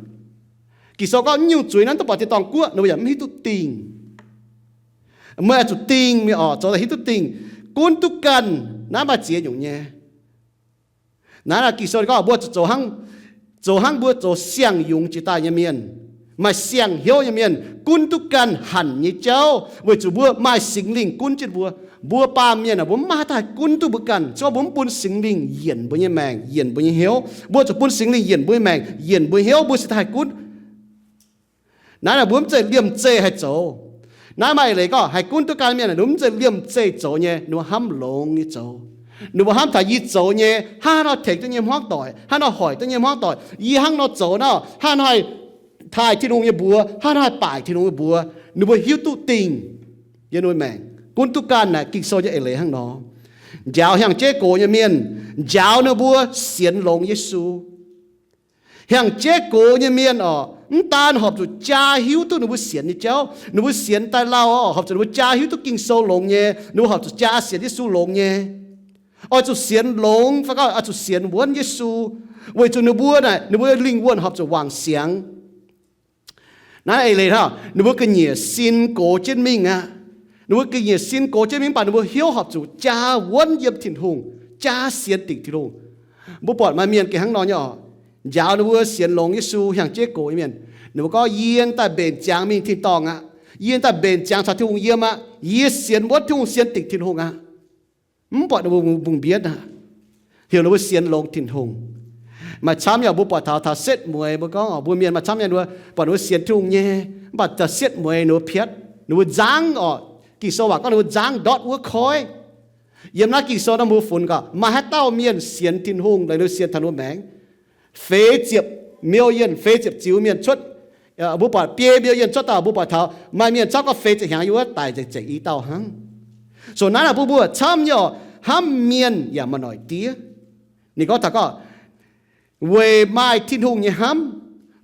Ging-Sou gorngv, nyungc zuiz naaiv duqv buatc tin-dorngh guoqv, ninh mbuo yaac mv hiuv duqv dingh. Meih oix zuqc dingh mingh oc, zoux daaih hiuv duqv dingh, gunv duqv ganh. Naaiv maaih ziex nyungc nyei. Naaiv naaic Ging-Sou gorngv mbuo zuqc zoux hnangv, zoux hnangv mbuo zoux siang-yungz jiex daaih nyei mienh. Maaih siang-hnyouv nyei mienh gunv duqv ganh hanc nyei jauv, weic zuqc mbuo maaih Singx Lingh gunv jienv mbuo. Mbuo baamh mienh aah, mbuo mv maaih haaix dauh haih gunv duqv mbuo ganh, se gorngv mbuo mv bun Singx Lingh yienc mbuo nyei maengc, yienc mbuo nyei hnyouv. Mbuo zuqc bun Singx Lingh yienc mbuo nyei maengc, yienc mbuo hnyouv, mbuo se daaih haih gunv. Naaiv naaic mbuo mv zeiz liemh zeih haih zoux. Naaiv maaih eix leiz gorngv haih gunv duqv ganh mienh aah, ninh mbuo mv zeiz liemh zeih zoux nyei, ninh mbuo hnamv longx nyei zoux. Ninh mbuo hnamv taux yie zoux nyei, hnangv haaix nor tengx duqv nyei hmuangv doic, hnangv haaix nor hoic duqv nyei hmuangv doic, yie hnangv nor zoux nor, hnangv haaix nor haih taaih Tin-Hungh nyei mbuox, hnangv haaix nor haih baaic Tin-Hungh nyei mbuox. Ninh mbuo hiuv duqv dingh yiem ninh mbuo maengc, gunv duqv ganh naaic Ging-Sou nyei eix leiz hnangv nor. Njaaux hiaangx jeiv gox nyei mienh, njaaux ninh mbuo sienx longx Yesu. Hiaangx jeiv gox nyei mienh oc, mv daan horpc zuqc jaa hiuv duqv ninh mbuo sienx nyei jauv, ninh mbuo sienx daaih lauh oc, horpc zuqc ninh mbuo jaa hiuv duqv Ging-Sou longx nyei, ninh mbuo horpc zuqc jaa sienx Yesu longx nyei. Oix zuqc sienx longx fai gorngv oix zuqc sienx wuonv Yesu, weic zuqc ninh mbuo naaic, ninh mbuo lingh wuonh horpc zuqc wangc siangx. Naaiv eix leiz hnangv, ninh mbuo ga'nyiec sin gox jienv mingh aqv. Ninh mbuo ga'nyiec sin gox jienv mingh, mv baac ninh mbuo hnyouv horpc zuqc jaa wuonv yiem Tin-Hungh, jaa sienx dingc Tin-Hungh. Mbuo buatc maaih mienh gengh hnangv nor nyei oc. Njaaux ninh mbuo sienx longx Yesu hiaangx jeiv gox nyei mienh, ninh mbuo gorngv, yie daaih mbenc ziangx mingh tin-dorngh aqv. Yie daaih mbenc ziangx caux Tin-Hungh yiem aqv. Yie sienx wuonv Tin-Hungh, sienx dingc Tin-Hungh aqv. Mv buatc ninh mbuo mbungh mbienv aqv, heuc ninh mbuo sienx longx Tin-Hungh. Maaih camv nyei oc, mbuo buatc taux, taux setv mueiz, mbuo gorngv oc, mbuo mienh maaih camv nyei, ninh mbuo buatc ninh mbuo sienx Tin-Hungh nyei, mv baac taux setv mueiz ninh mbuo piatv, ninh mbuo nzangv oc. Ging-Sou waac gorngv ninh mbuo nzangv ndortv wuov koiv. Yiem naaiv Ging-Sou naaiv mbuo funx gaax, maaih haaix dauh mienh sienx Tin-Hungh, ninh mbuo sienx taux ninh mbuo maengx? Feix ziepc million, feix ziepc ziux mienh cuotv, mbuo buatc biei million cuotv daaih, mbuo buatc taux maaih mienh camv gorngv feix ziepc hnyangx yiem wuov daic nzengc zengc i dauh hnangv. So naaiv naaic bun mbuo camv nyei oc, hnamv mienh yaac maaih noic diev. Ninh gorngv taux gorngv weic maaih Tin-Hungh nyei hnamv,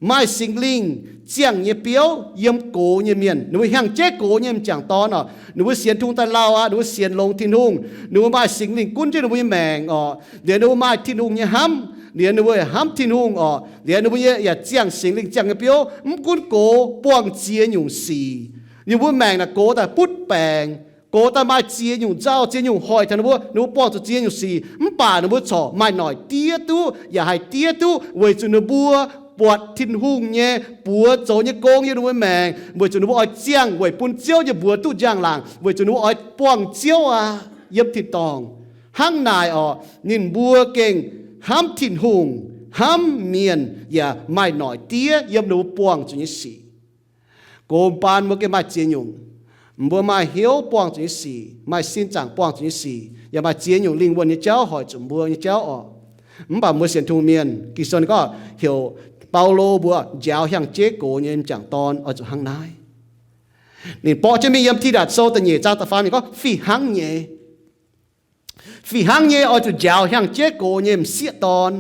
maaih Singx Lingh ziangh nyei biouv yiem gox nyei mienh, ninh mbuo hiaangx jeiv gox nyei m'jangc dorn oc, ninh mbuo sienx Tin-Hungh daaih lauh aqv, ninh mbuo sienx longx Tin-Hungh, ninh mbuo maaih Singx Lingh gunv jienv ninh mbuo nyei maengc oc, liuz ninh mbuo maaih Tin-Hungh nyei hnamv, liuz ninh mbuo yaac hnamv Tin-Hungh oc, liuz ninh mbuo yaac ziangh Singx Lingh ziangh nyei biouv, mv gunv gox buangh ziex nyungc sic. Ninh mbuo maengc naaic gox daaih butv baengc, gox daaih maaih ziex nyungc nzauh, ziex nyungc hoic taux ninh mbuo, ninh mbuo buangh zuqc ziex nyungc sic, mv baac ninh mbuo corc maaih noic diev duqv, yaac haih diev duqv, weic zuqc ninh mbuo buatc Tin-Hungh nyei buoz zoux nyei gong yiem ninh mbuo maengc, weic zuqc ninh mbuo oix ziangh weic bun Ziouv nyei mbuox duqv njang-laangc, weic zuqc ninh mbuo oix buangh Ziouv aqv yiem tin-dorngh. Hnangv naaic oc, ninh mbuo gengh hnamv Tin-Hungh, hnamv mienh, yaac maaih noic diev yiem ninh mbuo buangh zuqc nyei sic. Gox baan mbuo gengh maaih ziex nyungc. Mbuo maaih hnyouv buangh zuqc nyei sic, maaih sin zaangc buangh zuqc nyei sic, yaac maaih ziex nyungc lingh wuonh nyei jauv hoic zuqc mbuo nyei jauv oc. Mv baac mbuo sienx Tin-Hungh mienh, Ging-Sou ninh gorngv heuc Baulo mbuo njaaux hiaangx jeiv gox nyei m'jangc dorn oix zuqc hnangv naaiv. Ninh borqv jienv mingh yiem Tidatc Sou da'nyeic zaang da'faam, ninh gorngv, fih hnangv nyei, fih hnangv nyei oix zuqc njaaux hiaangx jeiv gox nyei m'sieqv dorn,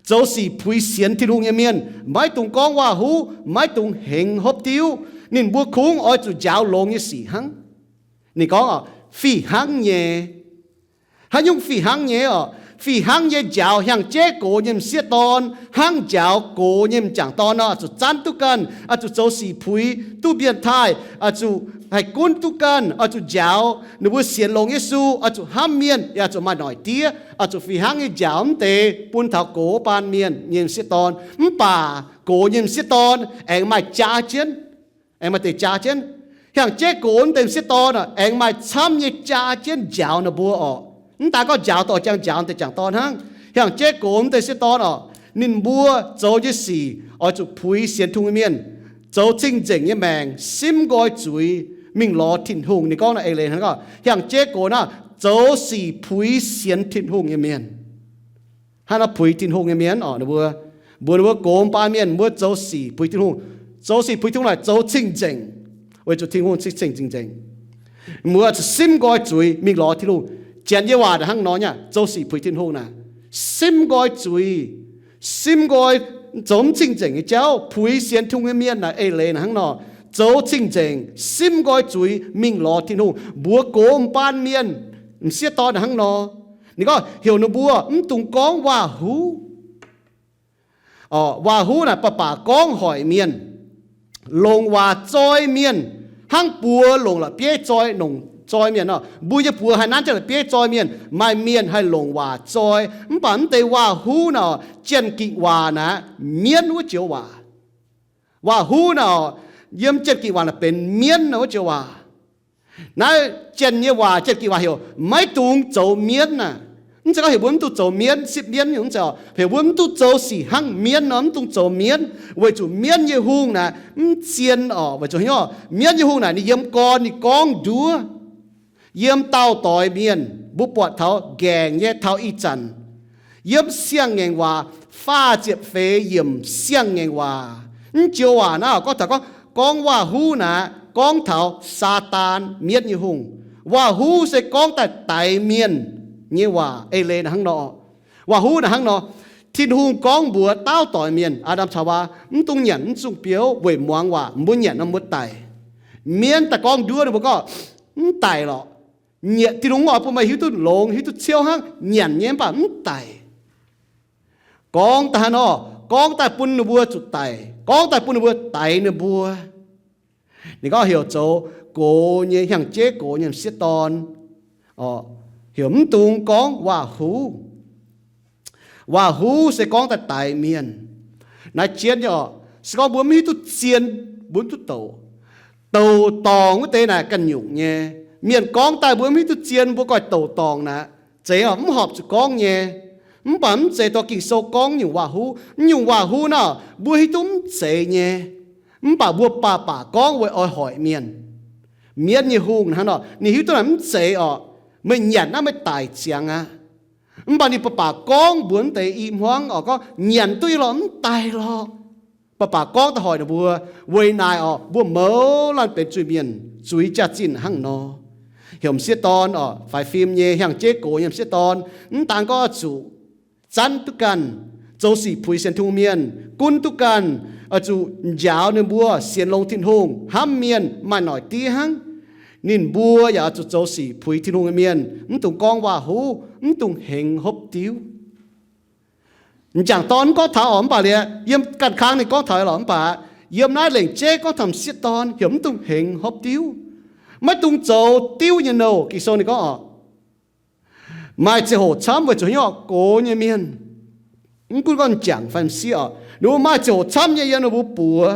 zoux sic puix sienx Tin-Hungh nyei mienh, maiv dungx gorngv waac-huv, maiv dungx hengx hopv diuv. Ninh mbuo kungx oix zuqc njaaux longx nyei sic hnangv. Ninh gorngv, fih hnangv nyei. Haaix nyungc fih hnangv nyei oc? Fih hnangv nyei njaaux hiaangx jeiv gox nyei m'sieqv dorn hnangv njaaux gox nyei m'jangc dorn nor, oix zuqc zanv duqv ganh, oix zuqc zoux sic puix duqv mienh taaih, oix zuqc haih gunv duqv ganh, oix zuqc njaaux ninh mbuo sienx longx Yesu, oix zuqc hnamv mienh, yaac oix zuqc maaih noic diev, oix zuqc fih hnangv nyei njaaux mv deix bun taux gox baan mienh nyei m'sieqv dorn. Mv baac gox nyei m'sieqv dorn aengx maaih jaa jienv, aengx maaih deix jaa jienv. Hiaangx jeiv gox mv deix m'sieqv dorn aengx maaih camv nyei jaa jienv njaaux ninh mbuo oc. Mv daan gorngv njaaux dorh jangx njaaux deix m'jangc dorn hnangv. Hiaangx jeiv gox mv deix m'sieqv dorn oc, ninh mbuo zoux nyei sic oix zuqc puix sienx Tin-Hungh nyei mienh, zoux cing-nzengc nyei maengc, simv nqoi zuiz mingh lorz Tin-Hungh. Ninh gorngv naaiv eix leiz hnangv, hiaangx jeiv gox naaiv zoux sic puix sienx Tin-Hungh nyei mienh. Hnangv naaiv puix Tin-Hungh nyei mienh oc, ninh mbuo, mbuox ninh mbuo gox baan mienh, mbuo zoux sic puix Tin-Hungh. Zoux sic puix Tin-Hungh naaic zoux cing-nzengc, weic zuqc Tin-Hungh cing-nzengc. Mbuo zuqc simv nqoi zuiz mingh lorz Tin-Hungh. Janx nyei waac hnangv nor nyei, zoux sic puix Tin-Hungh naaic, simv nqoi zuiz, simv nqoi, zoux mv cing-nzengc nyei jauv, puix sienx Tin-Hungh nyei mienh naaic eix leiz hnangv nor, zoux cing-nzengc, simv nqoi zuiz mingh lorz Tin-Hungh. Mbuox gox baan mienh, m'sieqv dorn hnangv nor. Ninh gorngv heuc ninh mbuo mv dungx gorngv waac-huv. Waac-huv naaic baac baac gorngv hoic mienh, longc waac zoi mienh, hnangv buoz longc la'bieiv zoi, longc zoi mienh nor. Mbuo nyei buoz haih nanv jienv la'bieiv zoi mienh. Maaih mienh haih longc waac zoi, mv baac mv deix waac-huv naaic, jien-gikc waac naaic, mienv wuov joux waac. Waac-huv naaic, yiem Janx-Ging waac naaic benx mienv nor wuov joux waac. Naaiv Janx nyei waac, Janx-Ging waac heuc maiv dungx zoux mienv naaic. Mv zeiz gorngv heuc mbuo mv dungx zoux mienv, sipv mienv nyungc, mv zeiz oc. Heuc mbuo mv dungx zoux sic hnangv mienv nor, mv dungx zoux mienv, weic zuqc mienv nyei hungh naaic mv zien oc. Weic zuqc hnyouv mienv nyei hungh naaic ninh yiem gorn, ninh gorngv nduov. Yiem daauh doix mienh, mbuo buatc taux nqaengc nyei taux ih zanc, yiem Siang-Ngaengc Waac faah ziepc feix yiemc Siang-Ngaengc Waac, mv joux waac naaiv gorngv taux gorngv, gorngv waac-huv naaic gorngv taux Saadaan, mienv nyei hungh. Waac-huv se gorngv daaih daix mienh nyei waac. Eix leiz naaic hnangv nor, waac-huv naaic hnangv nor, Tin-Hungh gorngv mbuox daauh doix mienh, Aa^ndam caux Haawaa, mv dungx nyanc mv zungh biouv weic muangx waac, mbuo nyanc nor mbuo daic. Mienv daaih gorngv nduov ninh mbuo gorngv, mv daic lorqc. Nyanc, Tin-Hungh mv oix bun meih hiuv duqv longx, hiuv duqv ciouv hnangv, nyanc nyei mv baac mv daic. Gorngv daaih hnangv nor, gorngv daaih bun ninh mbuo zuqc daic, gorngv daaih bun ninh mbuo daix ninh mbuo. Ninh gorngv heuc zoux gox nyei, hnyangx-jeiv gox nyei m'sieqv dorn, heuc mv dungx gorngv waac-huv. Waac-huv se gorngv daaih daix mienh. Naaiv jienv nyei oc, se gorngv mbuo mv hiuv duqv zien, mbuo mv duqv douc. Douc dorngc wuov deix naaic ganh nyungc nyei. Mienh gorngv daaih mbuo mv hiuv duqv zien, mbuo goiv douc dorngc naaic, zeiz oc, mv horpc zuqc gorngv nyei. Mv baac mv zeiz dorh Ging-Sou gorngv nyungc waac-huv. Nyungc waac-huv naaic mbuo hiuv duqv mv zeiz nyei, mv baac mbuo baac baac gorngv weic oix hoic mienh. Mienv nyei hungh hnangv nor, ninh hiuv duqv naaic mv zeiz oc, meih nyanc naaiv meih daic ziangx aqv. Mv baac ninh baac baac gorngv mbuox mv deix i hmuangv oc, gorngv nyanc duqv nyei lorqc, mv daic lorqc. Baac baac gorngv daaih hoic ninh mbuo. Weic naaic oc, mbuo mouz laanh benx zuiz-mienh, zuiz jaax-zinh hnangv nor. Heuc m'sieqv dorn oc, faix fim nyei, hnyangx-jeiv gox nyei m'sieqv dorn, mv daan gorngv oix zuqc zanv duqv ganh, zoux sic puix sienx Tin-Hungh mienh, gunv duqv ganh, oix zuqc njaaux ninh mbuo sienx longx Tin-Hungh, hnamv mienh, maaih noic diev hnangv. Ninh mbuo yaac oix zuqc zoux sic puix Tin-Hungh nyei mienh, mv dungx gorngv waac-huv, mv dungx hengx hopv diuv. M'jangc dorn mv gorngv taux oc, mv baac liuz yiem ganh kang ninh gorngv taux lorqc, mv baac yiem naaiv lengc jeiv gorngv taux m'sieqv dorn heuc mv dungx hengx hopv diuv. Maiv dungx zoux diuv nyei nouh. Ging-Sou ninh gorngv oc, maaih ziangh hoc camv weic zuqc hnyouv gox nyei mienh, mv gunv gorngv m'jangc fai m'sieqv oc, ninh mbuo maaih ziangh hoc camv nyei yiem ninh mbuo buoz.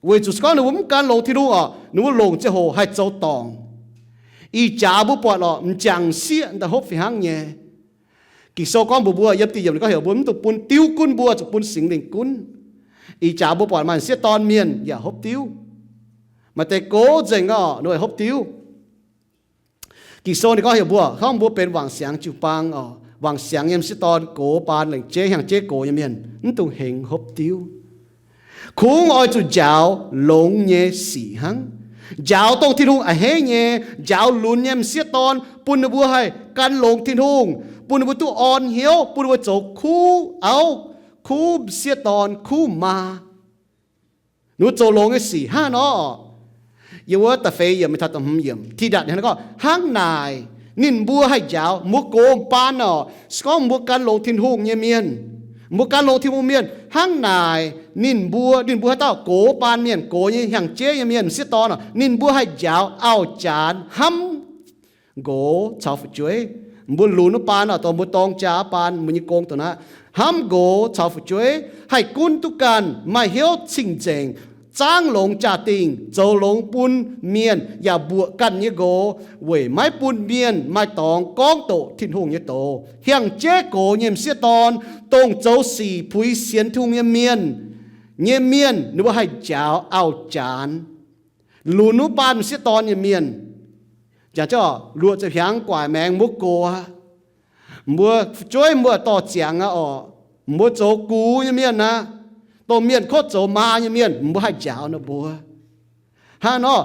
Weic zuqc se gorngv ninh mbuo mv gan longx Tin-Hungh oc, ninh mbuo longc ziangh hoc haih zoux dorngc. Ih jaax mbuo buatc lorqc, m'jangc m'sieqv daaih hopv fih hnangv nyei. Ging-Sou gorngv mbuox mbuo yiem diuh yiemc ninh gorngv heuc mbuo mv dungx bun diuv gunv mbuo, zuqc bun Singx Lingh gunv. Ih jaax mbuo buatc maaih m'sieqv dorn mienh yaac hopv diuv. Maaih deix gox nzengc oc, ninh hopv diuv. Ging-Sou ninh gorngv heuc mbuo, gorngv mbuo benx wangc siangx jiu-baang oc, wangc siangx nyei m'sieqv dorn, gox baan lengc jeiv hnyangx-jeiv gox nyei mienh, mv dungx hengx hopv diuv. Kungx oix zuqc njaaux longx nyei sic hnangv. Njaaux dongh Tin-Hungh a'hneiv nyei, njaaux lunx nyei m'sieqv dorn, bun ninh mbuo haih gan longx Tin-Hungh, bun ninh mbuo duqv orn hnyouv, bun ninh mbuo zoux kuv auv, kuv m'sieqv dorn, kuv maa. Ninh mbuo zoux longx nyei sic hnangv nor. Yiem wuov da'feix yiemc taux da'hmz yiemc, Tidatc ninh gorngv, hnangv naaic ninh mbuo haih njaaux mbuo gox baan oc. Se gorngv mbuo gan longx Tin-Hungh nyei mienh, mbuo gan longx Tin-Hungh mienh, hnangv naaic ninh mbuo, ninh mbuo haaix dauh gox baan mienh, gox nyei hnyangx-jeiv nyei mienh, m'sieqv dorn oc, ninh mbuo haih njaaux auv-janx hnamv nqox caux fu'jueiv. Mbuo lunx wuov baan oc, dongh mbuo dorng jaa wuov baan, mbuo nyei gong dongh naaiv, hnamv nqox caux fu'jueiv, haih gunv duqv ganh, maaih hnyouv cing-nzengc, zaangv longx jaa-dingh, zoux longx bun mienh yaac mbuoqc ganh nyei nqox, weic maiv bun mienh maaih dorngx gorngv doqc Tin-Hungh nyei doz. Hnyangx-jeiv gox nyei m'sieqv dorn, dongh zoux sic puix sienx Tin-Hungh nyei mienh, nyei mienh ninh mbuo haih njaaux auv-janx. Lunx wuov baan m'sieqv dorn nyei mienh, jangx jienv luoqc ziepc hnyangx guaic maengx mbuo gox aqv. Mbuo fu'jueiv mbuo dorh ziangx aqv oc. Mbuo zoux gux nyei mienh aqv. Dongh mienh kotv zoux maa nyei mienh, mbuo haih njaaux ninh mbuo. Hnangv nor,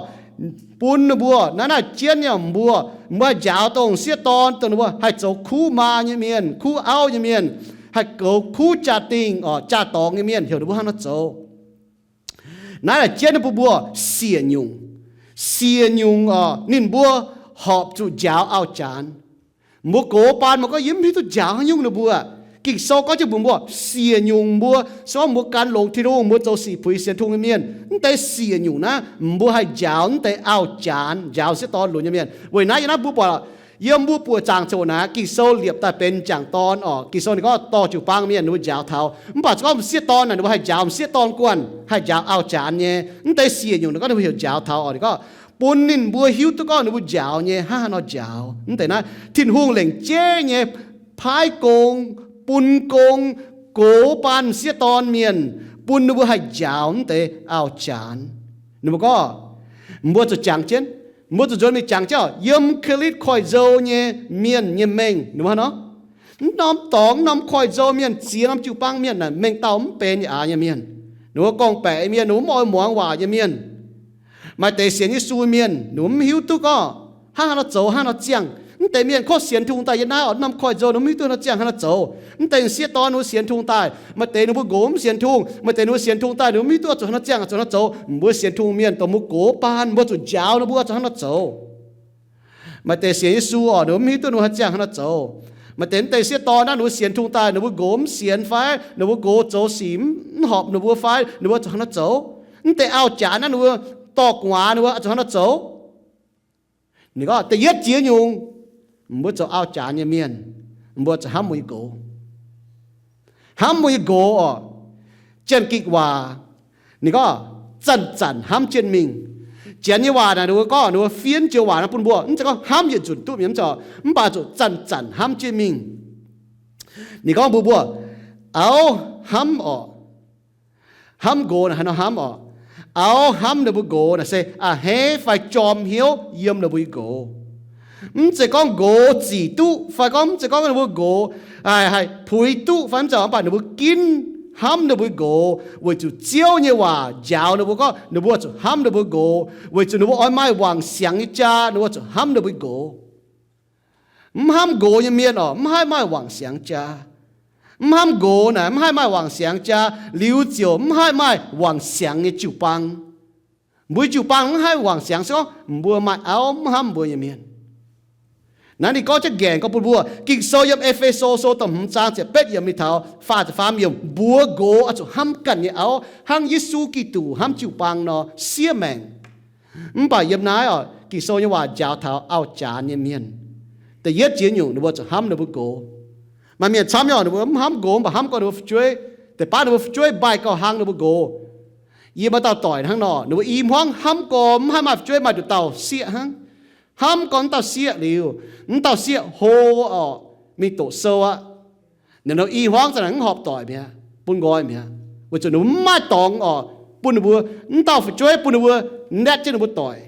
bun ninh mbuo naaiv naaic jienv nyei mbuo, mbuo haih njaaux dongh m'sieqv dorn, dongh ninh mbuo haih zoux kuv maa nyei mienh, kuv auv nyei mienh, haih goux kuv jaa-dingh oc, jaa-dorngx nyei mienh, heuc ninh mbuo hnangv nor zoux. Naaiv naaic jienv ninh mbuo, mbuo siec nyungc. Siec nyungc oc, ninh mbuo horpc zuqc njaaux auv-janx. Mbuo gox baan mbuo gorngv yie mv hiuv duqv njaaux haaix nyungc ninh mbuo. Ging-Sou gorngv jienv mbuox mbuo siec nyungc mbuo, se gorngv mbuo gan longx Tin-Hungh, mbuo zoux sic puix sienx Tin-Hungh nyei mienh, mv deix siec nyungc naaiv mbuo haih njaaux mv deix auv-janx, njaaux m'sieqv dorn lunx nyei mienh. Weic naaiv yiem naaiv mbuo buatc Yiem mbuo buoqc zaangc coc naaic, Ging-Sou liepc daaih benx m'jangc dorn orqc. Ging-Sou ninh gorngv dorh jiu-baang mienh ninh mbuo njaaux taux. Mv baac se gorngv m'sieqv dorn naaic ninh mbuo haih njaaux m'sieqv dorn guanh, haih njaaux auv-janx nyei. Mv deix siec nyungc ninh gorngv ninh mbuo heuc njaaux taux orqc, ninh gorngv bun ninh mbuo hiuv duqv gorngv ninh mbuo njaaux nyei hnangv haaix nor njaaux. Mv deix naaiv Tin-Hungh lengc jeiv nyei paaiv gong, bun gong, gox baan m'sieqv dorn mienh, bun ninh mbuo haih njaaux mv deix auv-janx. Ninh mbuo gorngv, mbuo zuqc jangx jienv, mbuo zuqc nzuonx mingh jangx jienv orqc, yiem Gilead koiv-nzou nyei mienh nyei mengh ninh mbuo hnangv nor. Mv norm dorngx, mv norm koiv-nzou mienh, ziex norm jiu-baang mienh naaic mengh dauh mv benx yaac aax nyei mienh. Ninh mbuo gorngv-baeqc nyei mienh, ninh mbuo mv oix muangx waac nyei mienh. Maaih deix sienx Yesu mienh, ninh mbuo mv hiuv duqv gorngv hnangv haaix nor zoux hnangv nor ziangh. Mv deix mienh kov sienx Tin-Hungh daaih yiem naaiv orqc, norm koiv-nzou ninh mbuo mv hiuv duqv hnangv nor ziangh hnangv nor zoux. Mv deix m'sieqv dorn ninh mbuo sienx Tin-Hungh daaih, maaih deix ninh mbuo nqox mv sienx Tin-Hungh, maaih deix ninh mbuo sienx Tin-Hungh daaih ninh mbuo mv hiuv duqv oix zuqc hnangv nor ziangh, oix zuqc hnangv nor zoux. Mbuo sienx Tin-Hungh mienh dongh mbuo gox baan, mbuo zuqc njaaux ninh mbuo oix zuqc hnangv nor zoux. Maaih deix sienx Yesu orqc, ninh mbuo mv hiuv duqv ninh mbuo haih ziangh hnangv nor zoux. Maaih deix mv deix m'sieqv dorn naaiv ninh mbuo sienx Tin-Hungh daaih, ninh mbuo nqox mv sienx fai, ninh mbuo nqox zoux sic mv, mv horpc ninh mbuo fai, ninh mbuo zuqc hnangv nor zoux. Mv deix auv-janx naaiv ninh mbuo dorh gu'nguaaz ninh mbuo zuqc hnangv nor zoux. Ninh gorngv da'yietv jiex nyungc, mbuo zoux auv-janx nyei mienh, mbuo zuqc hnamv mbuo nyei nqox. Hnamv mbuo nyei nqox orqc, Janx-Gikc waac ninh gorngv zanc-zanc hnamv jienv mingh. Janx nyei waac naaic ninh mbuo gorngv, ninh mbuo fiev joux waac naaiv bun mbuo, mv zeiz gorngv hnamv yietc nzunc duqv mienh mv zeiz, mv baac zuqc zanc-zanc hnamv jienv mingh. Ninh gorngv mbuox mbuo, auv hnamv orqc, hnamv nqox naaic haaix nor hnamv orqc? Auv hnamv ninh mbuo nqox naaic se a'hneiv fai jorm hnyouv yiem ninh mbuo nyei nqox. Mv zeiz gorngv nqox zic duqv fai gorngv mv zeiz gorngv ninh mbuo nqox haih puix duqv fai mv zeiz, mv baac ninh mbuo ginv hnamv ninh mbuo nyei nqox weic zuqc Ziouv nyei waac njaaux ninh mbuo gorngv ninh mbuo zuqc hnamv ninh mbuo nqox, weic zuqc ninh mbuo oix maaih wangc siangx nyei jaa ninh mbuo zuqc hnamv ninh mbuo nqox. Mv hnamv nqox nyei mienh orqc, mv haih maaih wangc siangx jaa. Mv hnamv nqox naaic mv haih maaih wangc siangx jaa, liuz ziouc mv haih maaih wangc siangx nyei jiu-baang. Mbuo jiu-baang mv haih wangc siangx se gorngv mbuo maaih auv mv hnamv mbuo nyei mienh. Naaiv ninh gorngv jienv nqaengc gorngv bun mbuo, Ging-Sou yiem E^fe^so Sou da'hmz zaang ziepc betv yiemc mingh taux faah ziepc faam yiemc, mbuox nqox oix zuqc hnamv ganh nyei auv hnangv Yesu Giduc hnamv jiu-baang nor, siev maengc. Mv baac yiem naaiv orqc, Ging-Sou nyei waac njaaux taux auv-janx nyei mienh. Da'yietv jiex nyungc ninh mbuo zuqc hnamv ninh mbuo nqox. Maaih mienh camv nyei orqc, ninh mbuo mv hnamv nqox mv baac hnamv gorngv ninh mbuo fu'jueiv. Deix baav ninh mbuo fu'jueiv mbaih gauh hlang ninh mbuo nqox. Yie maaih dauh doic hnangv nor, ninh mbuo i hmuangv hnamv gorx mv haih maaih fu'jueiv, maaih nduqc dauh sieqv hnangv. Hnamv gorx mv dauh sieqv liuz, mv dauh sieqv hlo orqc, mingh doqc sou aqv. Ninh i hmuangv za'naaic mv horpc doic mi'aqv, bun nqoi mi'aqv, weic zuqc ninh mbuo mv maaih dorngx orqc bun ninh mbuo, mv dauh fu'jueiv bun ninh mbuo naetv jienv ninh mbuo doic,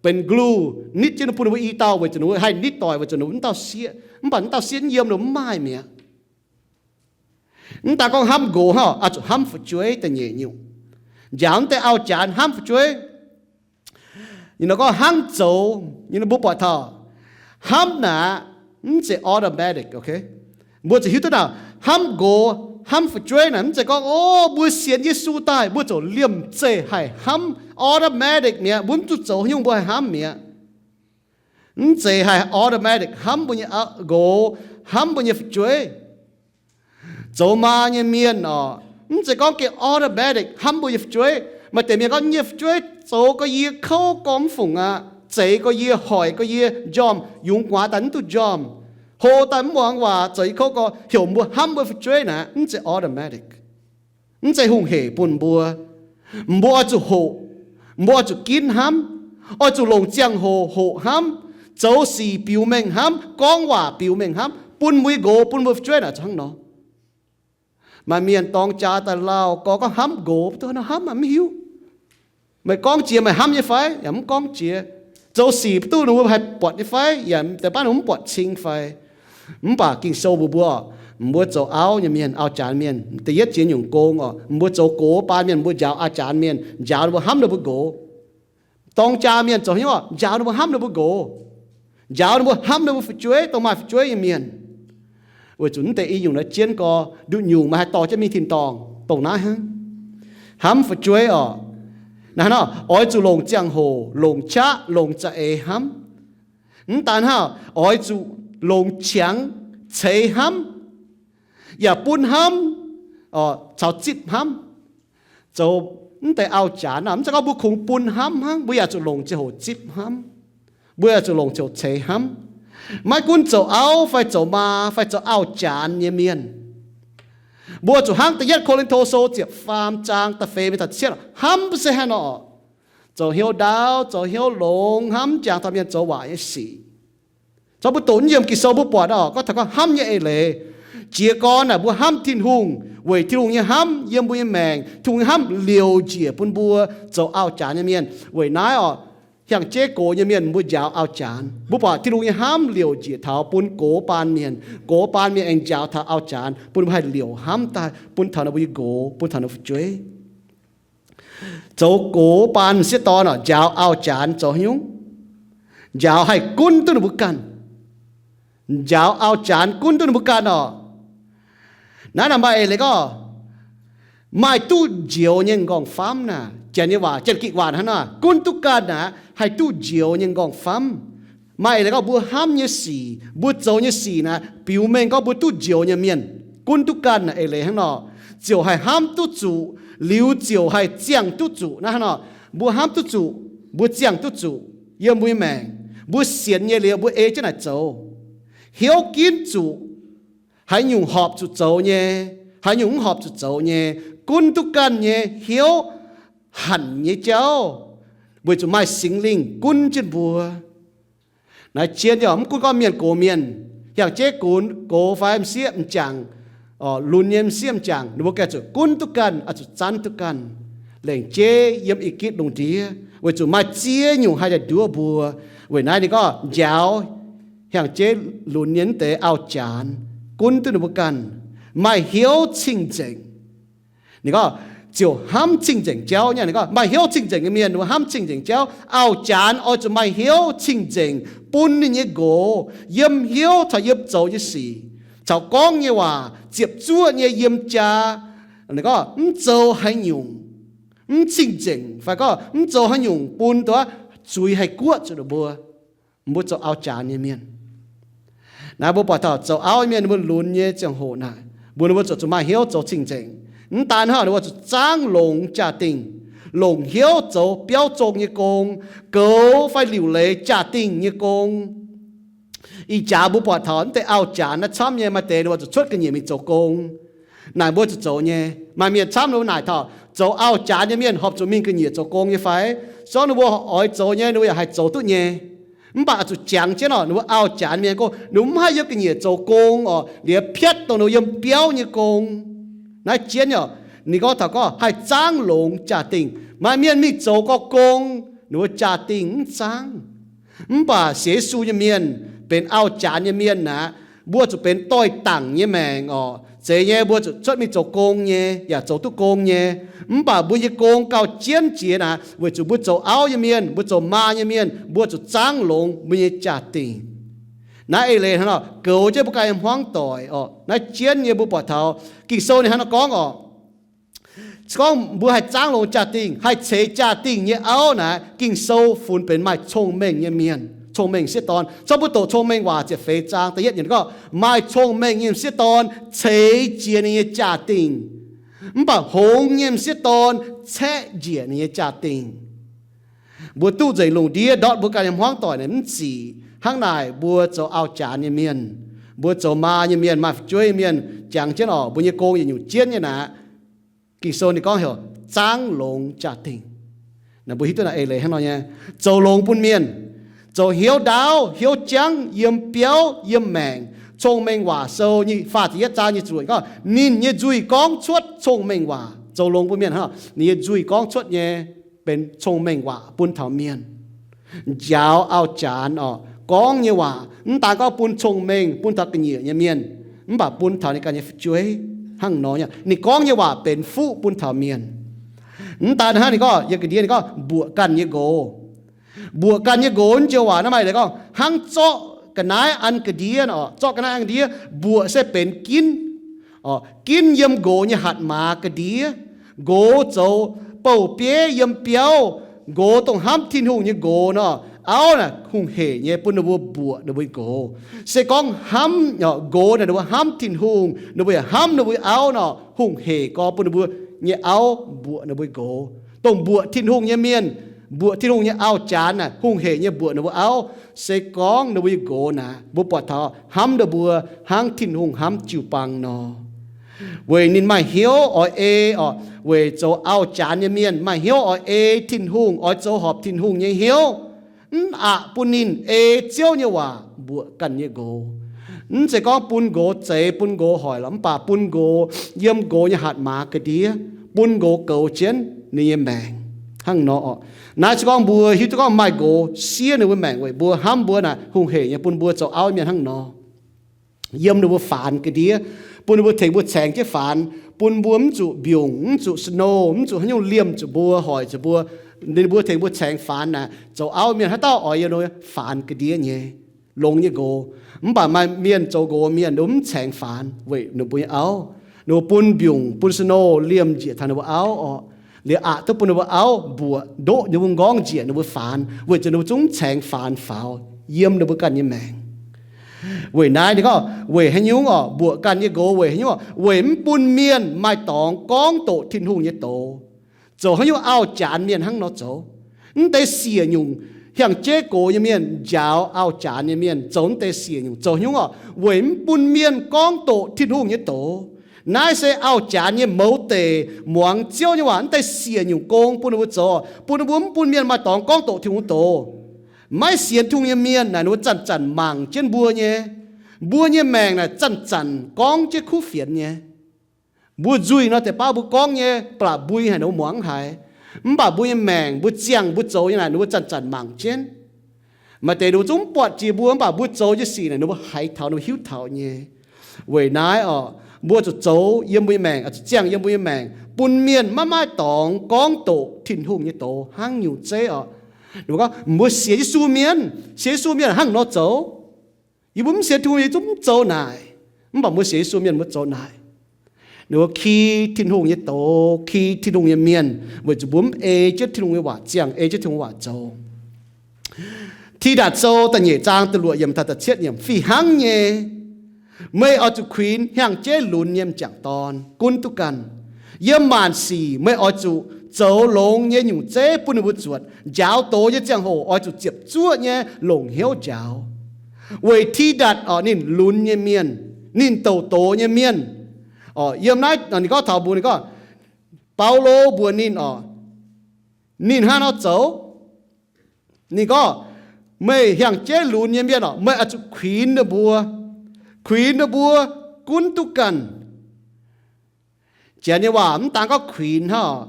benx glue, nitv jienv bun ninh mbuo i dauh, weic zuqc ninh mbuo haih nitv doic, weic zuqc ninh mbuo mv dauh sieqv, mv baac mv dauh sieqv yiem ninh mbuo mv maaih mi'aqv. Mv daan gorngv hnamv nqox hnangv, oix zuqc hnamv fu'jueiv da'nyeic nyungc. Njaaux mv deix auv-janx hnamv fu'jueiv. Ninh nor gorngv hnangv zoux, ninh mbuo buatc taux hnamv naaic mv zeiz automatic, ok? Mbuo zuqc hiuv duqv naaic, hnamv nqox, hnamv fu'jueiv naaic mv zeiz gorngv, o, mbuo sienx Yesu daaih mbuo ziouc liemh zeih haih hnamv, automatic mi'aqv. Mbuo mv zuqc zoux haaix nyungc mbuo haih hnamv mi'aqv. Mv zeiz haih automatic hnamv mbuo nyei nqox, hnamv mbuo nyei fu'jueiv. Zoux maa nyei mienh orqc, mv zeiz gorngv gengh automatic hnamv mbuo nyei fu'jueiv. Maaih deix mienh gorngv yie nyei fu'jueiv zoux gorx yie kouv gorx mv fungc aqv, zeix gorx yie, hoic gorx yie, njormh, yungz gu'nguaaz daaih mv duqv njormh, hlo daaih mv muangx waac, zoux yie kouv gorx, heuc mbuo hnamv mbuo fu'jueiv naaic mv zeiz automatic. Mv zeiz hungh hec bun mbuo. Mbuo oix zuqc hoqc. Mbuo oix zuqc ginv hnamv. Oix zuqc longc ziangh hoc hoqc hnamv, zoux sic biux mengh hnamv, gorngv waac biux mengh hnamv, bun mbuo nyei nqox, bun mbuo fu'jueiv naaic zuqc hnangv nor. Maaih mienh dorng jaa daaih lauh gorx gorngv hnamv nqox, mv duqv hnangv nor hnamv, mv hiuv. Meih gorngv jiex meih hnamv nyei fai? Yaac mv gorngv jiex. Zoux sic mv duqv ninh mbuo haih buatc nyei fai? Yaac deix baav ninh mbuo mv buatc cing fai? Mv baac Ging-Sou mbuox mbuo, mbuo zoux auv nyei mienh, auv-janx mienh, da'yietv jiex nyungc gong orqc, mbuo zoux gox baan mienh, mbuo njaaux auv-janx mienh, njaaux ninh mbuo hnamv ninh mbuo nqox. Dorng jaa mienh zoux hnyouv, njaaux ninh mbuo hnamv ninh mbuo nqox, njaaux ninh mbuo hnamv ninh mbuo fu'jueiv, dongh maaih fu'jueiv nyei mienh. Weic zuqc mv deix i nyungc naaiv jienv gorx, nduqc nyungc meih haih dorh jienv mingh tin-dorngh dongh naaiv hnangv. Hnamv fu'jueiv orqc, naaiv nor oix zuqc longc ziangh hoc, longc qaqv, longc za'eix hnamv. Mv daan hnangv, oix zuqc longc qangx ceix hnamv, yaac bun hnamv, caux zipv hnamv. Zoux mv deix auv-janx naaic, mv zeiz gorngv mbuo kungx bun hnamv hnangv, mbuo yaac zuqc longc ziangh hoc zipv hnamv. Mbuo yaac zuqc longc ziangh hoc ceix hnamv. Maiv gunv zoux auv fai zoux maa fai zoux auv-janx nyei mienh, mbuo zuqc hnangv da'yietv Ko^lin^to Sou ziepc faam zaang da'feix mingh taux cietv, hnamv se haaix nor, zoux hnyouv ndaauv, zoux hnyouv longx, hnamv jangx taux mienh zoux waac nyei sic. Caux mbuo doqc yiem Ging-Sou mbuo buatc oc, gorngv taux gorngv hnamv nyei eix leiz. Jiez gorn naaic mbuo hnamv Tin-Hungh weic Tin-Hungh nyei hnamv yiem mbuo nyei maengc, Tin-Hungh nyei hnamv liouc njiec bun mbuo zoux auv-janx nyei mienh. Weic naaiv oc, hiaangx jeiv gox nyei mienh mbuo njaaux auv-janx. Mbuo buatc Tin-Hungh nyei hnamv liouc njiec taux bun gox baan mienh. Gox baan mienh aengx njaaux taux auv-janx, bun mbuo haih liouc hnamv daaih bun taux ninh mbuo nyei nqox, bun taux ninh fu'jueiv. Zoux gox baan m'sieqv dorn oc, njaaux auv-janx zoux haaix nyungc? Njaaux haih gunv duqv ninh mbuo ganh. Njaaux auv-janx gunv duqv ninh mbuo ganh oc. Naaiv naaic maaih eix leiz gorngv maaih duqv njoux nyei m'nqorngv-famv naaic. Janx nyei waac, Janx-Gikc waac hnangv naaic, gunv duqv ganh naaic haih duqv njoux nyei m'nqorngv-famv. Maaih eix leiz gorngv mbuo hnamv nyei sic, mbuo zoux nyei sic naaic biux mengh gorngv mbuo duqv njoux nyei mienh. Gunv duqv ganh naaic eix leiz hnangv nor, ziouc haih hnamv duqv zuqc, liuz ziouc haih ziangh duqv zuqc naaiv hnangv nor. Mbuo hnamv duqv zuqc, mbuo ziangh duqv zuqc yiem mbuo nyei maengc. Mbuo sienx nyei liuz mbuo ei jienv naaic zoux. Hnyouv ginv zuqc, haaix nyungc horpc zuqc zoux nyei, haaix nyungc mv horpc zuqc zoux nyei, gunv duqv ganh nyei hnyouv hanc nyei jauv, weic zuqc maaih Singx Lingh gunv jienv mbuo. Naaiv zien yaac mv gunv gorngv mienh gox mienh, hiaangx jeiv gox fai m'sieqv m'jangc, lunx nyei m'sieqv m'jangc, ninh mbuo gengh zuqc gunv duqv ganh, oix zuqc zanv duqv ganh. Lengc jeiv yiem Igipt lungh ndiev, weic zuqc maaih ziex nyungc haih daaih nduov mbuo. Weic naaiv ninh gorngv njaaux hiaangx jeiv lunx nyei mv deix auv-janx, gunv duqv ninh mbuo ganh, maaih hnyouv cing-nzengc. Ninh gorngv ziouc hnamv cing-nzengc jauv nyei. Ninh gorngv maaih hnyouv cing-nzengc nyei mienh, ninh mbuo hnamv cing-nzengc jauv. Auv-janx oix zuqc maaih hnyouv cing-nzengc bun ninh nyei nqox, yiem hnyouv caux yiem zoux nyei sic, caux gorngv nyei waac, ziepc zuoqv nyei yiem jaa. Ninh gorngv mv zoux haaix nyungc mv cing-nzengc, fai gorngv mv zoux haaix nyungc bun dongh zuiz haih guoqv zuqc ninh mbuo. Mbuo zoux auv-janx nyei mienh. Naaiv mbuo buatc taux zoux auv nyei mienh, ninh mbuo lunx nyei ziangh hoc naaic, mbuox ninh mbuo zuqc zuqc maaih hnyouv zoux cing-nzengc. Mv daan hnangv, ninh mbuo zuqc zaangv longx jaa-dingh, longc hnyouv zoux biauv zong nyei gong, goux fai liuc leiz jaa-dingh nyei gong. Ih jaax mbuo buatc taux mv deix auv-janx naaiv camv nyei, maaih deix ninh mbuo zuqc cuotv ga'nyiec mingh zoux gong. Naaic mbuo zuqc zoux nyei. Maaih mienh camv ninh mbuo naaic taux, zoux auv-janx nyei mienh horpc zuqc mingh ga'nyiec zoux gong nyei fai? Sorng ninh mbuo oix zoux nyei, ninh mbuo yaac haih zoux duqv nyei. Mv baac zuqc jangx jienv oc, ninh mbuo auv-janx mienh gorngv ninh mbuo mv haih yiem ga'nyiec zoux gong oc, liuz piatv dongh ninh mbuo yiem biauv nyei gong. Naaiv jienv oc, ninh gorngv taux gorngv haih zaangv longx jaa-dingh. Maaih mienh mingh zoux gorx gong, ninh mbuo jaa-dingh mv zaangv. Mv baac sienx Yesu nyei mienh, benx auv-janx nyei mienh aqv, mbuo zuqc benx doix-dangc nyei maengc oc. Zeiz nyei, mbuo zuqc cuotv mingh zoux gong nyei, yaac zoux duqv gong nyei. Mv baac mbuo nyei gong gauh jienv jiex naaic, weic zuqc mbuo zoux auv nyei mienh, mbuo zoux maa nyei mienh, mbuo zuqc zaangv longx mbuo nyei jaa-dingh. Naaiv eix leiz hnangv nor goux jienv mbuo ganh nyei hmuangv doic oc. Naaiv jienv nyei mbuo buatc taux Ging-Sou ninh hnangv nor gorngv oc. Se gorngv mbuo haih zaangv longx jaa-dingh, haih ceix jaa-dingh nyei auv naaic, Ging-Sou funx benx maaih cong-mengh nyei mienh, cong-mengh m'sieqv dorn. Cong mbuo doqc cong-mengh waac ziepc feix zaang da'yietv yiemc gorngv, maaih cong-mengh nyei m'sieqv dorn ceix jiez ninh nyei jaa-dingh, mv baac hngongx nyei m'sieqv dorn caeqv njiec ninh nyei jaa-dingh. Mbuo duqv nzengc lungh ndiev ndortv mbuo ganh nyei hmuangv doic naaic mv zic. Hnangv naaic mbuo zoux auv-janx nyei mienh, mbuo zoux maa nyei mienh, maaih fu'jueiv nyei mienh, jangx jienv oc, mbuo nyei gong yietc nyungc jienv nyei naaic. Ging-Sou ninh gorngv heuc zaangv longx jaa-dingh. Naaic mbuo hiuv duqv naaic eix leiz hnangv nor nyei. Zoux longx bun mienh, zoux hnyouv ndaauv, hnyouv jangv, yiem biauv, yiem maengc. Cong-Mengh Waac Sou nyei faah ziepc yietv zaang nyei ziepc luoqc gorngv, ninh nyei nzuih gorngv cuotv cong-mengh waac. Zoux longx bun mienh hnangv, ninh nyei nzuih gorngv cuotv nyei benx cong-mengh waac bun taux mienh. Njaaux auv-janx oc, gorngv nyei waac mv daan gorngv bun cong-mengh, bun taux ga'nyiec nyei mienh, mv baac bun taux ninh ganh nyei fu'jueiv hnangv nor nyei. Ninh gorngv nyei waac benx fuqv bun taux mienh. Mv daan hnangv, ninh gorngv yiem ga'ndiev ninh gorngv mbuoqc ganh nyei nqox. Mbuoqc ganh nyei nqox joux waac naaiv maaih leiz gorngv hnangv zorqv ga'naaiv an ga'ndiev oc. Zorqv ga'naaiv an ga'ndiev, mbuoqc se benx ginv. Ginv yiem nqox nyei hatc maaz ga'ndiev. Nqox zoux bouh bieiv yiem biauv, nqox dongh hnamv Tin-Hungh nyei nqox nor, auv naaic hungh hec nyei bun ninh mbuo mbuoqc ninh mbuo nqox. Se gorngv hnamv, nqox naaic ninh mbuo hnamv Tin-Hungh, ninh mbuo yaac hnamv ninh mbuo auv nor, hungh hec gorx bun ninh mbuo nyei auv mbuoqc ninh mbuo nqox. Dongh mbuoqc Tin-Hungh nyei mienh, mbuoqc Tin-Hungh nyei auv-janx naaic, hungh hec nyei mbuoqc ninh mbuo auv, se gorngv ninh mbuo nyei nqox naaic, mbuo buatc taux hnamv ninh mbuo hnangv Tin-Hungh hnamv jiu-baang nor. Weic ninh maaih hnyouv oix ei orqc, weic zoux auv-janx nyei mienh maaih hnyouv oix ei Tin-Hungh, oix zoux horpc Tin-Hungh nyei hnyouv, mv aqc bun ninh ei Ziouv nyei waac mbuoqc ganh nyei nqox. Mv zeiz gorngv bun nqox zeix, bun nqox hoic lorqc, mv baac bun nqox yiem nqox nyei hatc maaz ga'ndiev, bun nqox goux jienv ninh nyei maengc hnangv nor orqc. Naaiv se gorngv mbuo hiuv duqv gorngv maaih nqox siev ninh mbuo maengc weic mbuo hnamv mbuo naaic, hungh hec nyei bun mbuo zoux auv mienh hnangv nor. Yiem ninh mbuo faanx ga'ndiev, bun ninh mbuo tengx mbuo caengx jienv faanx, bun mbuo mv zuqc mbiungc, mv zuqc snow, mv zuqc haaix nyungc liemh zuqc mbuo, hoic zuqc mbuo. Ninh mbuo tengx mbuo caengx faanx naaic, zoux auv mienh haaix dauh oix yiem ninh mbuo faanx ga'ndiev nyei, longx nyei nqox. Mv baac maaih mienh zoux nqox mienh, ninh mbuo mv caengx faanx weic ninh mbuo nyei auv. Ninh mbuo bun mbiungc, bun snow liemh njiec taux ninh mbuo auv orqc. Liuz aqc duqv bun ninh mbuo auv mbuoqc, ndoqv ninh mbuo nqorngv njiec ninh mbuo faanx, weic zuqc ninh mbuo zungv mv caengx faanx faaux yiem ninh mbuo ganh nyei maengc. Weic naaiv ninh gorngv weic haaix nyungc orqc, mbuoqc ganh nyei nqox weic haaix nyungc orqc? Weic mv bun mienh maaih dorngx gorngv doqc Tin-Hungh nyei doz, zoux haaix nyungc auv-janx mienh hnangv nor zoux. Mv deix siec nyungc hiaang-jeiv gox nyei mienh njaaux auv-janx nyei mienh zoux mv deix siec nyungc zoux haaix nyungc orqc? Weic mv bun mienh gorngv doqc Tin-Hungh nyei doz. Naaiv se auv-janx nyei mouz deic muangx Ziouv nyei waac mv deix siec nyungc gong bun ninh mbuo zoux, bun ninh mbuo mv bun mienh maaih dorngx gorngv doqc Tin-Hungh doz. Maiv sienx Tin-Hungh nyei mienh naaic, ninh mbuo zanc-zanc mangc jienv mbuo nyei, mbuo nyei maengc naaic zanc-zanc gorngv jienv kuv fienx nyei. Mbuo nzuih nor deix baav mbuo gorngv nyei, ba'laqc mbui haic ninh mbuo muangx mv haiz. Mv baac mbuo nyei maengc, mbuo ziangh mbuo zoux nyei naaic, ninh mbuo zanc-zanc mangc jienv. Maaih deix ninh mbuo zungv mv buatc jiex mbuo, mv baac mbuo zoux nyei sic naaic, ninh mbuo haiz taux, ninh mbuo hiuv taux nyei. Weic naaiv orqc, mbuo zuqc zoux yiem mbuo nyei maengc, zuqc ziangh yiem mbuo nyei maengc, bun mienh maiv maaih dorngx gorngv doqc Tin-Hungh nyei doz hnangv nyungc zeiv orqc. Ninh mbuo gorngv, mbuo sienx Yesu mienh, sienx Yesu mienh hnangv nor zoux. Yie mbuo mv sienx Tin-Hungh, yie zungv mv zoux naaic. Mv baac mbuo sienx Yesu mienh, mbuo zoux naaic. Ninh mbuo ki Tin-Hungh nyei doz, ki Tin-Hungh nyei mienh, weic zuqc mbuo mv ei jienv Tin-Hungh nyei waac ziangh, ei jienv Tin-Hungh waac zoux. Tidatc Sou da'nyeic zaang da'luoqc yiemc taux da'cietv yiemc, fih hnangv nyei, meih oix zuqc kuinx hiaang-jeiv lunx nyei m'jangc dorn gunv duqv ganh. Yiem maanc sic meih oix zuqc zoux longx nyei nyungc zeiv bun ninh mbuo zuotc. Njaaux doz nyei ziangh hoc oix zuqc ziepc zuoqv nyei longc hnyouv njaaux. Weic Tidatc orqc, ninh lunx nyei mienh, ninh douc doz nyei mienh. Orqc, yiem naaiv ninh gorngv taux mbuox ninh gorngv, Baulo mbuox ninh orqc, ninh hnangv nor zoux. Ninh gorngv, meih hiaang-jeiv lunx nyei mienh orqc, meih oix zuqc kuinx ninh mbuo, kuinx ninh mbuo gunv duqv ganh. Janx nyei waac mv daan gorngv kuinx hnangv orqc.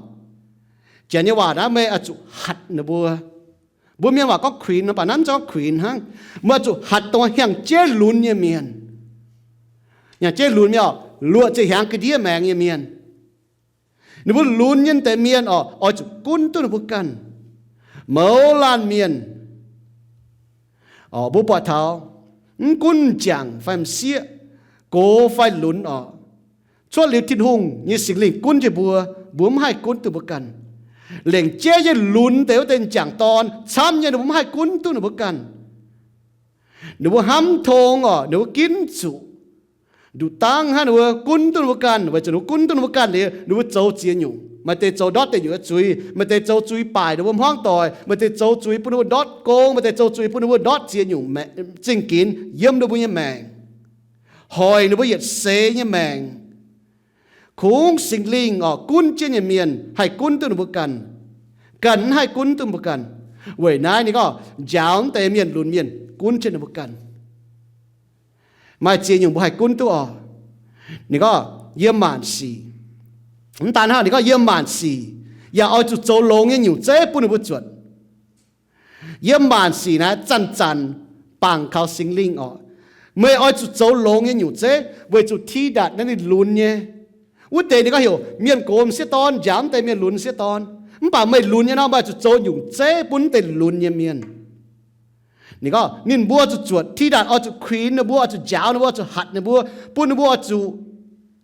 Janx nyei waac naaiv, meih oix zuqc hatc ninh mbuo. Mbuo mienh waac gorngv kuinx, mv baac naaiv mv zeiz gorngv kuinx hnangv. Meih oix zuqc hatc dongh hiaang-jeiv lunx nyei mienh. Hiaang-jeiv lunx mienh orqc, luoqc ziepc hnyangx ga'ndiev maengx nyei mienh. Ninh mbuo lunx nyei deix mienh orqc, oix zuqc gunv duqv ninh mbuo ganh. Mouz laanh mienh orqc, mbuo buatc taux mv gunv m'jangc fai m'sieqv, gox fai lunx orqc, cuotv liuz Tin-Hungh nyei Singx Lingh gunv jienv mbuo, mbuo mv haih gunv duqv mbuo ganh. Lengc jeiv nyei lunx deix wuov deix m'jangc dorn camv nyei, ninh mbuo mv haih gunv duqv ninh mbuo ganh. Ninh mbuo hnamv tong orqc, ninh mbuo ginv zuqc nduqc dangv hnangv ninh mbuo gunv duqv ninh mbuo ganh, weic zuqc ninh mbuo gunv duqv ninh mbuo ganh liuz, ninh mbuo zoux ziex nyungc. Maaih deix zoux ndortv deic nyuoqc zuiz, maaih deix zoux zuiz baaic ninh mbuo hmuangv doic, maaih deix zoux zuiz bun ninh mbuo ndortv gong, maaih deix zoux zuiz bun ninh mbuo ndortv ziex nyungc. Zingh ginx yiem ninh mbuo nyei maengc, hoic ninh mbuo yietc seix nyei maengc. Kungx Singx Lingh orqc, gunv jienv nyei mienh haih gunv duqv ninh mbuo ganh. Ganh mv haih gunv duqv mbuo ganh. Weic naaiv ninh gorngv njaaux mv deix mienh lunx mienh gunv jienv ninh mbuo ganh. Maaih ziex nyungc mbuo haih gunv duqv orqc. Ninh gorngv yiem maanc sic. Mv daan hnangv, ninh gorngv yiem maanc sic yaac oix zuqc zoux longx nyei nyungc zeiv bun ninh mbuo zuotc. Yiem maanc sic naaiv zanc-zanc bangc kaux Singx Lingh orqc. Meih oix zuqc zoux longx nyei nyungc zeiv weic zuqc Tidatc naaiv ninh lunx nyei. Wuov deix ninh gorngv heuc mienh gox m'sieqv dorn njaaux mv deix mienh lunx m'sieqv dorn. Mv baac meih lunx nyei nor, meih oix zuqc zoux nyungc zeiv bun mv deix lunx nyei mienh. Ninh gorngv ninh mbuo zuqc zuotc, Tidatc oix zuqc kuinx ninh mbuo, oix zuqc njaaux ninh mbuo, oix zuqc hatc ninh mbuo, bun ninh mbuo oix zuqc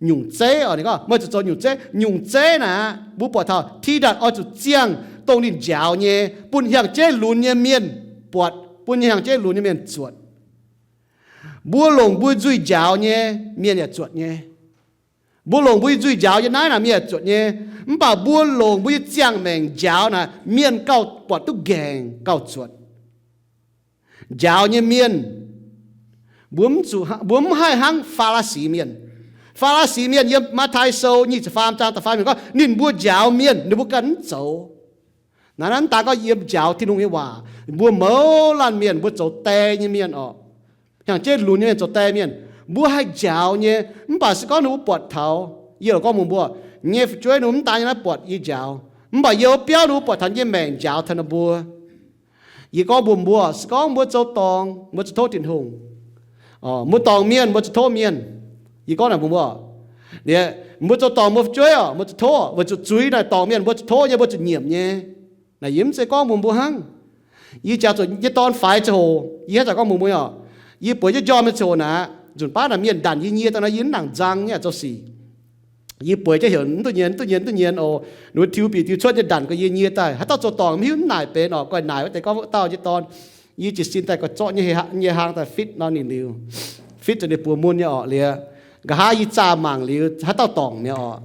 nyungc zeiv orqc. Ninh gorngv meih zuqc zoux nyungc zeiv. Nyungc zeiv naaic, mbuo buatc taux Tidatc oix zuqc ziangh dongh ninh njaaux nyei, bun hiaang-jeiv lunx nyei mienh buatc, bun hiaang-jeiv lunx nyei mienh zuotc. Mbuo longc mbuo nzuih njaaux nyei, mienh yaac zuotc nyei. Mbuo longc mbuo nyei nzuih njaaux yiem naaiv naaic mienh zuotc nyei, mv baac mbuo longc mbuo nyei ziangh maengc njaaux naaic mienh gauh buatc duqv nqaengc gauh zuotc. Njaaux nyei mienh, mbuo mv zuqc, mbuo mv haih hnangv Faa^laa^si mienh. Faa^laa^si mienh yiem Matv^tai Sou nyic ziepc faam zaang da'faam yiemc gorngv ninh mbuo njaaux mienh, ninh mbuo ganh mv zoux. Naaiv, naaiv dangx gorngv yiem njaaux Tin-Hungh nyei waac, mbuo mouz laanh mienh mbuo zoux die nyei mienh orqc, hnyangx-jeiv lunx nyei mienh zoux die mienh, mbuo haih njaaux nyei. Mv baac se gorngv ninh mbuo buatc taux, yie oix gorngv mbuox mbuo, nyei fu'jueiv ninh mbuo mv daan nyei naaiv buatc yie njaaux, mv baac yiem wuov biauv ninh mbuo buatc taux nyei maengc njaaux taux ninh mbuo. Yie gorngv mbuox mbuo, se gorngv mbuo zoux dorngc, mbuo zuqc tov Tin-Hungh. Mbuo dorngc mienh, mbuo zuqc tov mienh. Yie gorngv naaic mbuox mbuo, mbuo zoux dorngc mbuo fu'jueiv orqc, mbuo zuqc tov, weic zuqc zuiz naaic dorngc mienh mbuo zuqc tov nyei, mbuo zuqc nyiemc nyei. Naaic yie mv zeiz gorngv mbuox mbuo hnangv. Yie jangx zuqc yie dorn faix ziangh hoc, yie haaix zanc gorngv mbuox mbuo orqc, yie bueix jienv njormh nyei ziangh hoc naaic, nzunc baav naaic mienh ndanc yie nyie daaih nor, yie mv nangc nzang nyei zoux sic. Yie bueix jienv heuc mv duqv nyienz, mv duqv nyienz, mv duqv nyienz oc. Ninh mbuo tiux bieqc tiux cuotv nyei ndanc guei yie nyie daaih. Haaix dauh zoux dorngc mv hiuv, mv naaic benx orqc, guei naaic wuov deix gorngv wuov dauh nyei dorn. Yie jiez sin daaih guei zorqv nyei, nyei hlang daaih fitv nor ninh liuz, fitv zuqc ninh buoz mun nyei orqc liuz, nqa'haav yie zaah mangc liuz haaix dauh dorngc mi'aqv orqc.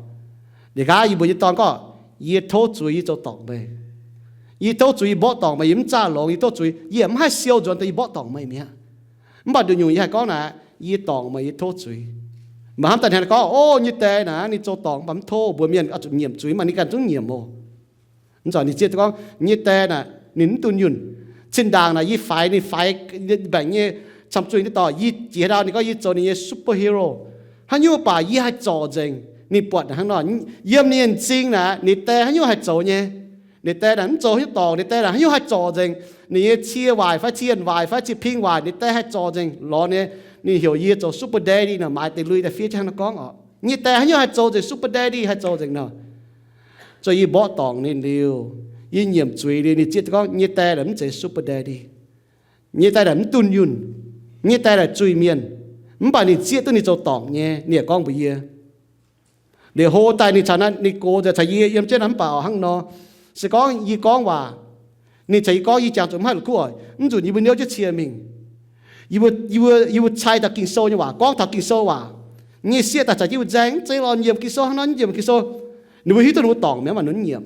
Ninh nqa'haav yie mbuox nyei dorn gorngv, yie tov zuiz yie zoux dorngc meih. Yie tov zuiz yie mborqv dorngc meih, yie mv zaah longx, yie tov zuiz, yie mv haih siou nzuonx daaih yie mborqv dorngc meih mi'aqv. Mv baac nduqc nyungc yie haih gorngv naaic, yie dorngc meih, yie tov zuiz. Maaih hnamv daaih ninh gorngv, o, nyei die naaic ninh zoux dorngc mv baac mv tov, mbuox mienh oix zuqc nyiemc zuiz, mv baac ninh ganh zungv nyiemc oc. Mv baac ninh zieqv gorngv nyei die naaic ninh mv dunh yunh. Cin-ndaangc naaic yie faix ninh faix mbaengc nyei camv-zuiz nyei dorngc, yie jiex haaix ndau ninh gorngv yie zoux ninh nyei superhero. Haaix nyungc baac yie haih zorc nzengc. Ninh buatc hnangv nor, yiem ninh nyei m'zing naaic ninh die haaix nyungc haih zoux nyei. Ninh die naaic mv zoux haaix nyungc dorngc, ninh die naaic haaix nyungc haih zorc nzengc. Ninh nyei cie waaic fai cie waaic fai cie ping waaic, ninh die haih zorc nzengc lorz nyei. Ninh heuc yie zoux super daddy nor, maaiz deix lui daaih fiev jienv hnangv nor gorngv orqc. Nyei die haaix nyungc haih zoux nzengc, super daddy haih zoux nzengc nor. Zoux yie mborqv dorngc ninh liuz, yie nyiemc zuiz liuz, ninh zieqv gorngv nyei die naaic mv zeiz super daddy. Nyei die naaic mv dunh yunh. Nyei die naaic zuiz-mienh. Mv baac ninh zieqv duqv ninh zoux dorngc nyei, ninh yaac gorngv mbuox yie. Liuz hlo daaih ninh caux naaiv ninh gox nzengc caux yie yiem jienv naaiv mv baac oix hnangv nor. Se gorngv yie gorngv waac, ninh caux yie gorngv, yie jangx zuqc mv haih la'kuqv oc, mv nzunc yie mbuo niouv jienv cie mingh. Yie mbuo, yie mbuo, yie mbuo cai taux Ging-Sou nyei waac, gorngv taux Ging-Sou waac. Nyei sieqv daaih caux jienv mbuo nzaeng, mv zeiz lorz nyiemc Ging-Sou hnangv nor, nyiemc Ging-Sou. Ninh mbuo hiuv duqv ninh mbuo dorngc mi'aqv, mv baac ninh mbuo nyiemc.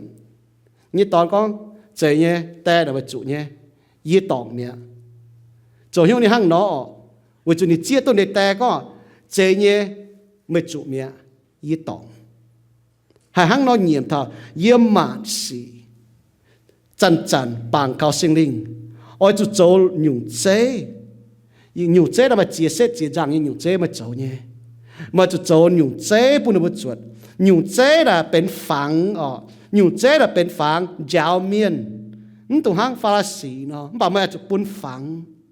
Nyei dorn gorngv, zeiz nyei, die naaic meih zuqc nyei, yie dorngc mi'aqv. Zoux haaix nyungc ninh hnangv nor orqc? Weic zuqc ninh zieqv duqv ninh die gorngv, zeiz nyei, meih zuqc mi'aqv, yie dorngc. Haih hnangv nor nyiemc taux yiem maanc sic zanc-zanc bangc kaux Singx Lingh, oix zuqc zoux nyungc zeiv. Nyungc zeiv naaiv maaih ziex setv ziex nzangc nyei nyungc zeiv meih zoux nyei. Meih zuqc zoux nyungc zeiv bun ninh mbuo zuotc. Nyungc zeiv naaic benx fangx orqc. Nyungc zeiv naaic benx fangx njaaux mienh. Mv dungx hnangv Faa^laa^si nor, mv baac meih oix zuqc bun fangx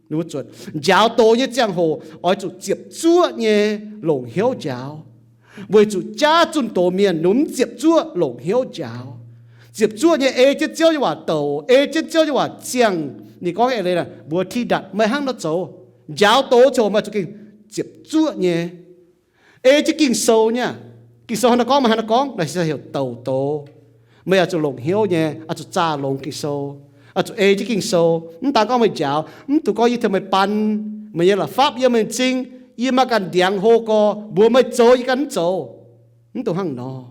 ninh mbuo zuotc. Njaaux doz nyei ziangh hoc oix zuqc ziepc zuoqv nyei longc hnyouv njaaux. Weic zuqc jaav zunh doz mienh ninh mbuo mv ziepc zuoqv longc hnyouv njaaux. Ziepc zuoqv nyei ei jienv Ziouv nyei waac douc, ei jienv Ziouv nyei waac ziangh. Ninh gorngv eix leiz naaic mbuox Tidatc, meih hnangv nor zoux. Njaaux doz ziouc meih zuqc gengh ziepc zuoqv nyei. Ei jienv Ging-Sou nyei. Ging-Sou hnangv nor gorngv, meih hnangv nor gorngv, naaic se heuc douc doz. Meih oix zuqc longc hnyouv nyei, oix zuqc zaah longx Ging-Sou, oix zuqc ei jienv Ging-Sou. Mv daan gorngv meih njaaux, mv dungx gorngv yie tengx meih baan, meih nyei la'fapv yiem meih m'zing, yie maiv ganh ndiangx hlo gorx, mbuox meih zoux yie ganh mv zoux. Mv dungx hnangv nor.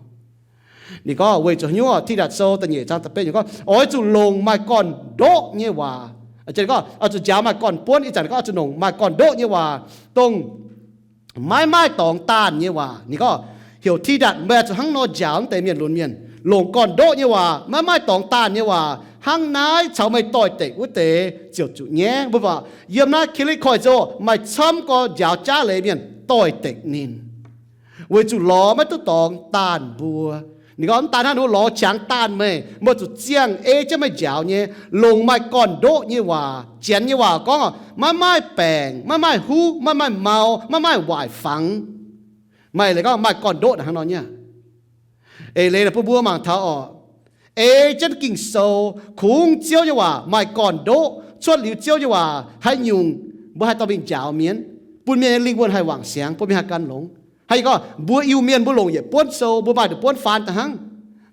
Ninh gorngv weic zuqc haaix nyungc, Tidatc Sou da'nyeic zaang da'betv nyungc gorngv, oix zuqc longc maaih gorn-ndoqv nyei waac. Gorngv oix zuqc njaaux maaih gorn-buonv, ih zanc gorngv oix zuqc longc maaih gorn-ndoqv nyei waac, dongh maiv maaih dorngx daanh nyei waac. Ninh gorngv heuc Tidatc, meih oix zuqc hnangv nor njaaux naaiv deix mienh lunx mienh, longc gorn-ndoqv nyei waac, maiv maaih dorngx daanh nyei waac. Hnangv naaiv caux meih doix-dekc wuov deix ziouc zuqc nyaiv. Mbuo baac yiem naaiv Kali-Koiv zoux maaih camv gorx njaaux jaav leiz mienh doix-dekc ninh, weic zuqc lorz maiv duqv dorngx daanh mbuo. Ninh gorngv mv daan hnangv, ninh mbuo lorz qangx daanh meih, meih zuqc ziangh ei jienv meih njaaux nyei, longc maaih gorn-ndoqv nyei waac. Janx nyei waac gorngv maiv maaih baengc, maiv maaih huv, maiv maaih mau, maiv maaih waaic fangx. Maaih leiz gorngv maaih gorn-ndoqv naaic hnangv nor nyei. Eix leiz naaic bun mbuo mangc taux orqc, ei jienv Ging-Sou, kungx Ziouv nyei waac maaih gorn-ndoqv. Cuotv liuz Ziouv nyei waac haaix nyungc mbuo haih dorh mingh njaaux mienh, bun mienh nyei lingh wuonh haih wangc siangx, bun mienh haih gan longx. Haaix gorngv mbuo Iu-Mienh mbuo longc yietc buonv sou, mbuo maaih deix buonv faan daaih hnangv,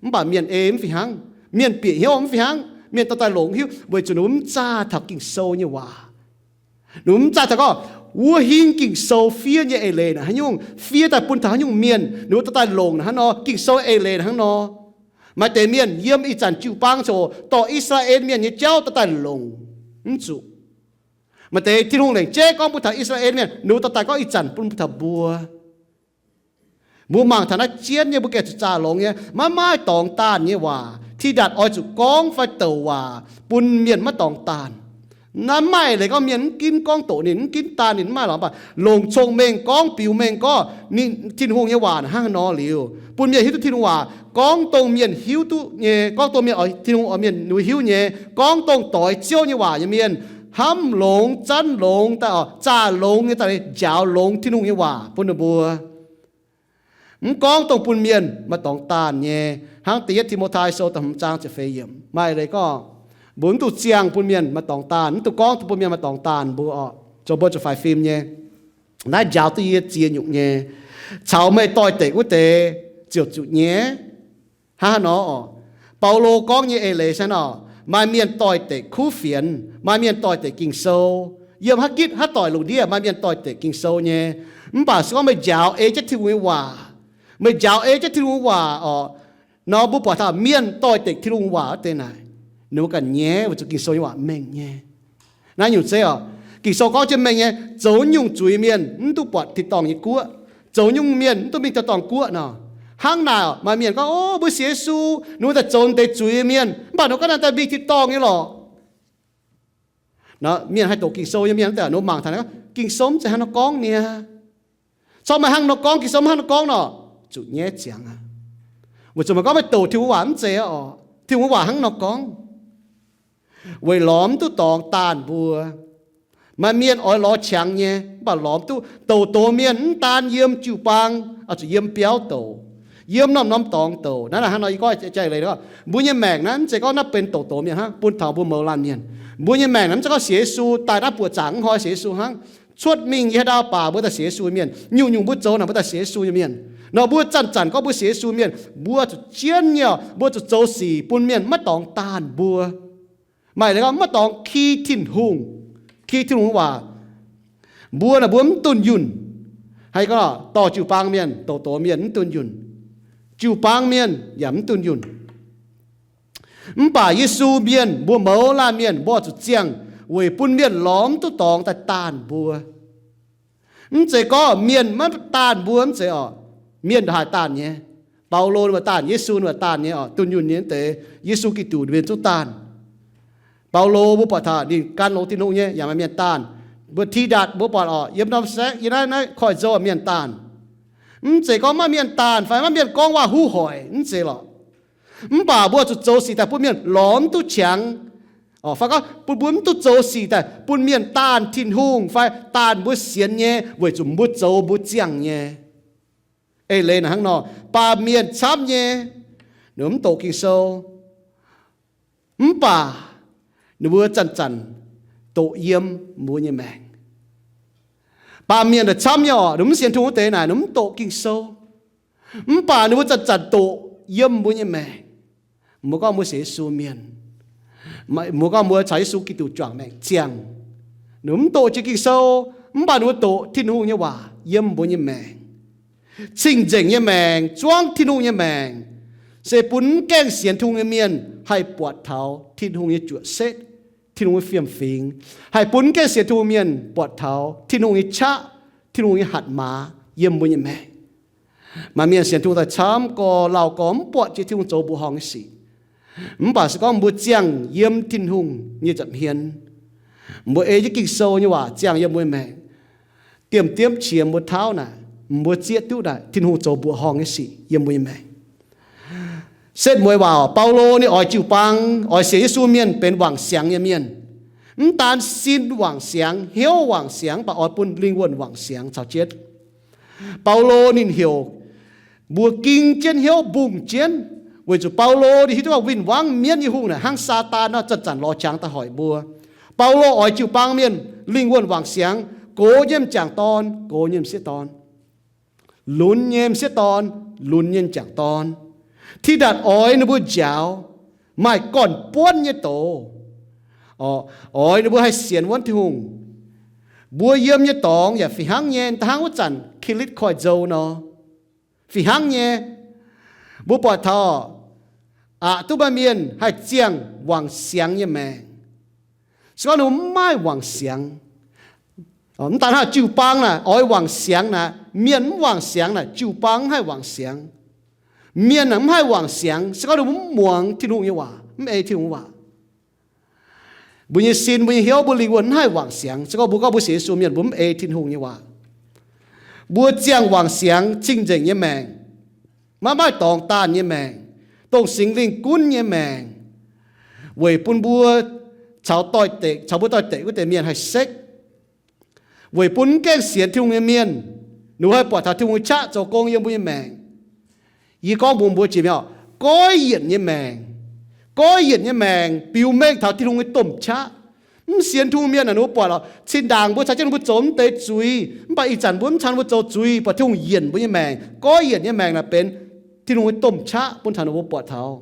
mv baac mienh ei mv fih hnangv, mienh bieqc hnyouv mv fih hnangv, mienh dorh daaih longx hiuv weic zuqc ninh mbuo mv zaah taux Ging-Sou nyei waac. Ninh mbuo mv zaah taux gorngv Wuov hingv Ging-Sou fiev nyei eix leiz naaic haaix nyungc, fiev daaih bun taux haaix nyungc mienh, ninh mbuo dorh daaih longc naaic hnangv nor, Ging-Sou eix leiz naaic hnangv nor. Maaih deix mienh yiem ih zanc jiu-baang zoux dorh I^saa^laa^en Mienh nyei jauv dorh daaih longc mv zuqc. Maaih deix Tin-Hungh lengc jeiv gorngv bun taux I^saa^laa^en Mienh, ninh mbuo dorh daaih gorngv ih zanc bun taux mbuo. Mbuo mangc taux naaiv jienv nyei, mbuo gengh zuqc zaah longx nyei, maiv maaih dorngx daanh nyei waac. Tidatc oix zuqc gorngv fai douc waac bun mienh maiv dorngx daanh. Naaiv maaih leiz gorngv mienh mv ginv gorngv doqc ninh, mv ginv daanh ninh, mv maaih lorqc, mv baac longc cong-mengh gorngv, biux mengh gorngv ninh, Tin-Hungh nyei waac hnangv haaix nor liuz, bun mienh hiuv duqv Tin-Hungh waac, gorngv dongh mienh hiuv duqv nyei, gorngv dongh mienh oix, Tin-Hungh oix mienh hiuv nyei, gorngv dongh doix Ziouv nyei waac nyei mienh, hnamv longx, zanv longx daaih, zaah longx nyei daaih, njaaux longx Tin-Hungh nyei waac bun ninh mbuo. Mv gorngv dongh bun mienh maaih dorngx daanh nyei, hnangv Da'yietv Ti^mo^tai Sou da'hmz zaang ziepc feix yiemc maaih leiz gorngv, mbuo mv duqv ziangh bun mienh maaih dorngx daanh, mv duqv gorngv bun mienh maaih dorngx daanh mbuo oc, zoux mbuo zuqc faix fim nyei. Naaiv njaaux duqv yie ziex nyungc nyei. Caux meih doix-dekc wuov deix ziouc zuqc nyaiv. Hnangv haaix nor oc? Baulo gorngv nyei eix leiz se nor, maaih mienh doix-dekc kuv fienx, maaih mienh doix-dekc Ging-Sou. Yiem haaix gitv haaix doic lungh ndiev maaih mienh doix-dekc Ging-Sou nyei. Mv baac se gorngv meih njaaux ei jienv Tin-Hungh nyei waac, meih njaaux ei jienv Tin-Hungh nyei waac oc, nor mbuo buatc taux mienh doix-dekc Tin-Hungh waac wuov deix naaic, ninh mbuo ganh nyaiv weic zuqc Ging-Sou nyei waac mengh nyei. Naaiv nyungc zeiv oc, Ging-Sou gorngv jienv mengh nyei, zoux nyungc zuiz mienh mv duqv buatc tin-dorngh nyei guoqv, zoux nyungc mienh mv duqv mingh tin-dorngh guoqv nor. Hnangv naaic oc, maaih mienh gorngv, o, mbuo sienx Yesu, ninh mbuo daaih zoux deix zuiz mienh, mv baac ninh mbuo ganh daaih mingh tin-dorngh nyei lorqc. Nor mienh haih doqc Ging-Sou nyei mienh, ninh mbuo mangc taux Ging-Sou mv zeiz hnangv nor gorngv niaa. Corc maaih hnangv nor gorngv, Ging-Sou mv hnangv nor gorngv nor, zuqc nyaiv ziangx aqv. Weic zuqc maaih gorngv meih doqc Tin-Hungh waac mv zeiz oc, Tin-Hungh waac hnangv nor gorngv. Weic lorz mv duqv dorngx daanh mbuo. Maaih mienh oix lorz qangx nyei, mv baac lorz mv duqv. Douc doz mienh mv daan yiem jiu-baang, oix zuqc yiem biauv douc, yiem norm-norm dorngx douc. Naaiv hnangv nor yie gorngv jaa-leiz, mbuo nyei maengc naaiv mv zeiz gorngv naaiv benx douc doz mienh hnangv, bun taux mbuo mouz laanh mienh. Mbuo nyei maengc naaiv mv zeiz gorngv sienx Yesu daaih naaiv buoqc zaangc mv hnoi sienx Yesu hnangv. Cuotv mingh yie haaix ndau baac mbuo daaih sienx Yesu mienh, nyungc-nyungc mbuo zoux naaic mbuo daaih sienx Yesu nyei mienh. Nor mbuo zanc-zanc gorngv mbuo sienx Yesu mienh, mbuo zuqc jienv nyei, mbuo zuqc zoux sic bun mienh maiv dorngx daanh mbuo. Maaih leiz gorngv maiv dorngx ki Tin-Hungh, ki Tin-Hungh waac. Mbuo naaic mbuo mv dunh yunh. Haih gorngv dorh jiu-baang mienh, douc doz mienh mv dunh yunh. Jiu-baang mienh yaac mv dunh yunh. Mv baac Yesu mienh, mbuo mouz laanh mienh, mbuo zuqc ziangh weic bun mienh lorz mv duqv dorngx daaih daanh mbuo. Mv zeiz gorngv mienh maiv daanh mbuo mv zeiz oc. Mienh haih daanh nyei. Baulo ninh mbuo daanh, Yesu ninh mbuo daanh nyei oc, dunh yunh nyei deix, Yesu Giduc ninh mbuo zungv daanh. Baulo mbuo buatc taux ninh gan longx Tin-Hungh nyei yaac maaih mienh daanh. Mbuo Tidatc mbuo buatc oc, yiem norm saengv yiem naaiv, naaiv koiv-nzou mienh daanh. Mv zeiz gorngv maiv mienh daanh fai maiv mienh gorngv waac huv hoic, mv zeiz lorqc. Mv baac mbuo zuqc zoux sic daaih bun mienh lorz mv duqv qangx, fai gorngv bun mbuo mv duqv zoux sic daaih bun mienh daanh Tin-Hungh fai daanh mbuo sienx nyei, weic zuqc mbuo zoux mbuo ziangh nyei. Eix leiz naaic hnangv nor, baamh mienh camv nyei, ninh mbuo mv doqc Ging-Sou, mv baac ninh mbuo zanc-zanc doqc yiem mbuo nyei maengc. Baamh mienh daaih camv nyei oc, ninh mbuo mv sienx Tin-Hungh wuov deix naaic, ninh mbuo mv doqc Ging-Sou, mv baac ninh mbuo zanc-zanc doqc yiem mbuo nyei maengc. Mbuo gorngv mbuo sienx Yesu mienh, mbuo gorngv mbuo caux Yesu Giduc juangc maengc ziangh. Ninh mbuo mv doqc jiex Ging-Sou, mv baac ninh mbuo doqc Tin-Hungh nyei waac yiem mbuo nyei maengc. Cing-nzengc nyei maengc, zuangv Tin-Hungh nyei maengc, se bun mv gaengh sienx Tin-Hungh nyei mienh haih buatc taux Tin-Hungh nyei juoqc setv, Tin-Hungh nyei fiem-fingx, haih bun mv gaengh sienx Tin-Hungh mienh buatc taux Tin-Hungh nyei qaqv, Tin-Hungh nyei hatc maaz yiem mbuo nyei maengc. Maaih mienh sienx Tin-Hungh daaih camv gorx lauh gorx mv buatc jiex Tin-Hungh zoux mbuoqc horngh nyei sic. Mv baac se gorngv mbuo ziangh yiem Tin-Hungh nyei nza'hmien, mbuo ei jienv Ging-Sou nyei waac ziangh yiem mbuo nyei maengc, diemv-diemv qiex mbuo tauv naaic, mbuo zieqv duqv naaic Tin-Hungh zoux mbuoqc horngh nyei sic yiem mbuo nyei maengc. Setv mueiz waac, Baulo ninh oix jiu-baang, oix sienx Yesu mienh benx wangc siangx nyei mienh. Mv daan sin wangc siangx, hnyouv wangc siangx, mv baac oix bun lingh wuonh wangc siangx caux jienv. Baulo ninh heuc mbuo ging jienv hnyouv mbungh jienv, weic zuqc Baulo ninh hiuv duqv gorngv win-wangv mienv nyei hungh naaic hnangv Saadaan nor zanc-zanc lorz qangx daaih hoic mbuo. Baulo oix jiu-baang mienh lingh wuonh wangc siangx, gox nyei m'jangc dorn, gox nyei m'sieqv dorn, lunx nyei m'sieqv dorn, lunx nyei m'jangc dorn. Tidatc oix ninh mbuo njaaux maaih gorn-buonv nyei doz, oix ninh mbuo haih sienx wuonv Tin-Hungh. Mbuo yiem nyei dorngx yaac fih hnangv nyei, da'hnangv wuov zanc Kilitv Koiv-Nzou nor, fih hnangv nyei. Mbuo buatc taux aqc duqv maaih mienh haih ziangh wangc siangx nyei maengc. Se gorngv ninh mbuo mv maaih wangc siangx, mv daan hnangv jiu-baang naaic oix wangc siangx naaic, mienh mv wangc siangx naaic, jiu-baang mv haih wangc siangx. Mienh naaic mv haih wangc siangx se gorngv ninh mbuo mv muangx Tin-Hungh nyei waac, mv ei Tin-Hungh waac. Mbuo nyei sin, mbuo nyei hnyouv, mbuo lingh wuonh mv haih wangc siangx. Se gorngv mbuo gorngv mbuo sienx Yesu mienh, mbuo mv ei Tin-Hungh nyei waac. Mbuo ziangh wangc siangx cing-nzengc nyei maengc, maiv maaih dorngx daanh nyei maengc, dongh Singx Lingh gunv nyei maengc, weic bun mbuo caux doix-dekc, caux mbuo doix-dekc wuov deix mienh haih sekv, weic bun mv gaengh sienx Tin-Hungh nyei mienh, ninh mbuo haih buatc taux Tin-Hungh nyei qaqv zoux gong yiem mbuo nyei maengc. Yie gorngv mbuox mbuo jiex mi'aqv, goiv yienc nyei maengc, goiv yienc nyei maengc biux mengh taux Tin-Hungh nyei domh qaqv. Mv sienx Tin-Hungh mienh naaic, ninh mbuo buatc lorqc, cin ndaangc mbuo caux jienv ninh mbuo zoux mv deix zuiz, mv baac ih zanc mbuo mv caux ninh mbuo zoux zuiz, buatc Tin-Hungh yienc mbuo nyei maengc. Goiv yienc nyei maengc naaic benx Tin-Hungh nyei domh qaqv bun taux ninh mbuo buatc taux.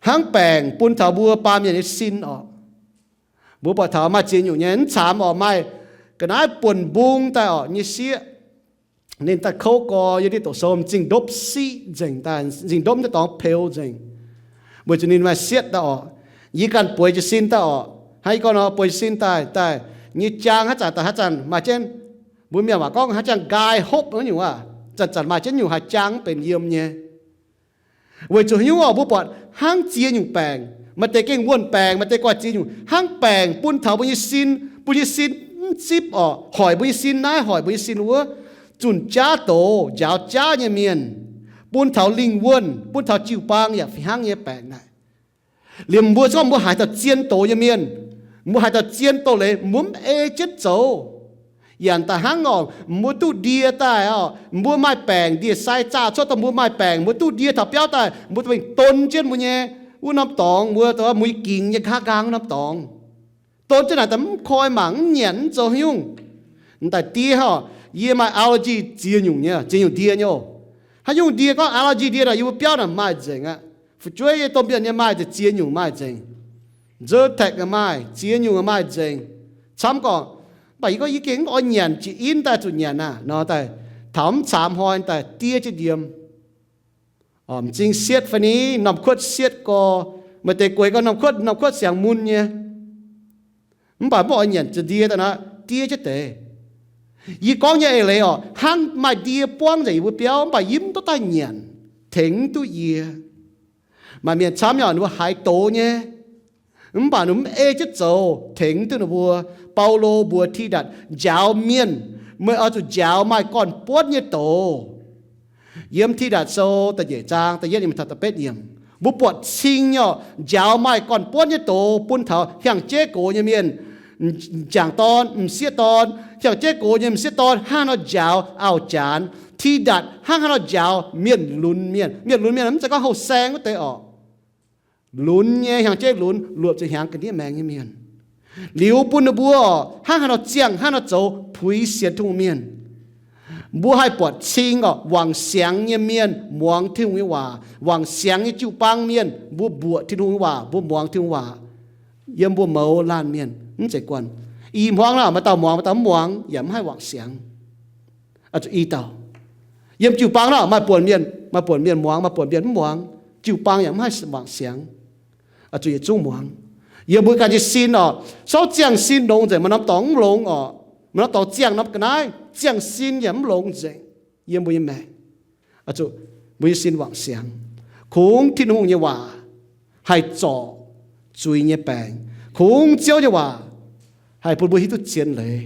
Hnangv baengc bun taux mbuo baamh mienh nyei sin orqc. Mbuo buatc taux maaih ziex nyungc nyei, mv caamx orqc, maaih ga'naaiv buonc mbung daaih orqc nyei sieqv, ninh daaih kouv gorx yiem ndiev doqc sou, m'zing ndopv siqv nzengc daaih, m'zing ndopv daaih dorngx peux nzengc, weic zuqc ninh maaih sietv daaih orqc. Yie ganh bueix jiez sin daaih orqc, hnangv yie gorngv nor, bueix jiez sin daaih, daaih nyei jaang haaix zanc daaih haaix zanc maaih jienv, mbuo mienh waac gorngv haaix jaang nqaai hopv nyungc aav, zanc-zanc maaih jienv nyungc haaix jaang mv benx yiem nyei. Weic zuqc haaix nyungc orqc, mbuo buatc hnangv ziex nyungc baengc, maaih deix gengh wuonh baengc, maaih deix guanh ziex nyungc, hnangv baengc bun taux mbuo nyei sin, mbuo nyei sin mv zipv orqc, hoic mbuo nyei sin naaiv, hoic mbuo nyei sin wuov, zunh jaav doz, njaaux jaav nyei mienh, bun taux lingh wuonh, bun taux jiu-baang yaac fih hnangv nyei baengc naaic. Liemh mbuo se gorngv mbuo haiz dauh zien doz nyei mienh, mbuo haiz dauh zien doz-leiz, mbuo mv ei jienv zoux. Yaac daaih hnangv orqc, mbuo duqv ndie daaih orqc, mbuo maaih baengc, ndie-sai zaah cuotv daaih, mbuo maaih baengc, mbuo duqv ndie taux biauv daaih, mbuo mingh don jienv mbuo nyei wuov norm dorngx, mbuo, mbuo nyei gingx nyei nqa'haav nqaang wuov norm dorngx. Don jienv naaic daaih mv koi mangc, mv nyanc, mv zoux haaix nyungc. M'daaih ndie orqc, yie maaih allergy ziex nyungc nyei, ziex nyungc ndie nyei oc. Haaix nyungc ndie, gorngv allergy ndie naaic, yie mbuo biauv naaic maaih nzengc aqv. Fu'jueiv nyei, domh mienh nyei maaih ziex nyungc maaih nzengc. Zyrtec maaih, ziex nyungc maaih nzengc. Camv gorqv, mv baac yie gorngv yie gengh mv oix nyanc, jiex in daaih zuqc nyanc aqv nor daaih, taux mv caamx hnoi daaih ndie jienv yiem. M'zing sietv fai ni, norm kuotv sietv gorx, maaih deix gueix gorx norm kuotv, norm kuotv siangx mun nyei. Mv baac mv oix nyanc za'ndie daaih nor, ndie jienv deix. Yie gorngv nyei eix leiz orqc, hnangv maaih ndie buangv nzengc yie mbuo biauv, mv baac yie mv duqv daaih nyanc, tengx mv duqv yie. Maaih mienh camv nyei orqc, ninh mbuo haiz doz nyei, mv baac ninh mv ei jienv zoux, tengx mv duqv ninh mbuo. Baulo mbuox Tidatc, njaaux mienh, meih oix zuqc njaaux maaih gorn-buonv nyei doz. Yiem Tidatc Sou da'nyeic zaang da'yietv yiemc taux da'betv yiemc, mbuo buatc cing nyei orqc, njaaux maaih gorn-buonv nyei doz bun taux hiaang-jeiv gox nyei mienh, m'jangc dorn, m'sieqv dorn, hiaang-jeiv gox nyei m'sieqv dorn hnangv haaix nor njaaux auv-janx. Tidatc hnangv haaix nor njaaux mienh lunx mienh. Mienh lunx mienh mv zeiz gorngv houh saeng wuov deix orqc. Lunx nyei, hiaang-jeiv lunx, luopc zuqc hiaangx ga'ndiev maengx nyei mienh. Liuz bun ninh mbuo orqc, hnangv haaix nor ziangh, hnangv haaix nor zoux, puix sienx Tin-Hungh mienh. Mbuo haih buatc cing orqc, wangc siangx nyei mienh muangx Tin-Hungh nyei waac. Wangc siangx nyei jiu-baang mienh, mbuo mbuoqc Tin-Hungh nyei waac, mbuo muangx Tin-Hungh waac. Yiem mbuo mouz laanh mienh mv zeiz guanh. I hmuangv naaic maaih dauh muangx, maaih dauh mv muangx, yaac mv haih wangc siangx. Zuqc i dauh. Yiem jiu-baang naaic maaih buonc mienh, maaih buonc mienh muangx, maaih buonc mienh mv muangx. Jiu-baang yaac mv haih wangc siangx. Zuqc yietc zungv muangx. Yiem mbuo ganh nyei sin orqc, souv ziangh sin longx nzengc, maaih norm dorngx mv longx orqc, maaih norm dorngx ziangh norm ga'naaiv, ziangh sin yaac mv longx nzengc. Yiem mbuo nyei maengc, zuqc mbuo nyei sin wangc siangx. Kungx Tin-Hungh nyei waac haih zorc zuiz nyei baengc. Kungx Ziouv nyei waac haih bun mbuo hiuv duqv zien leiz.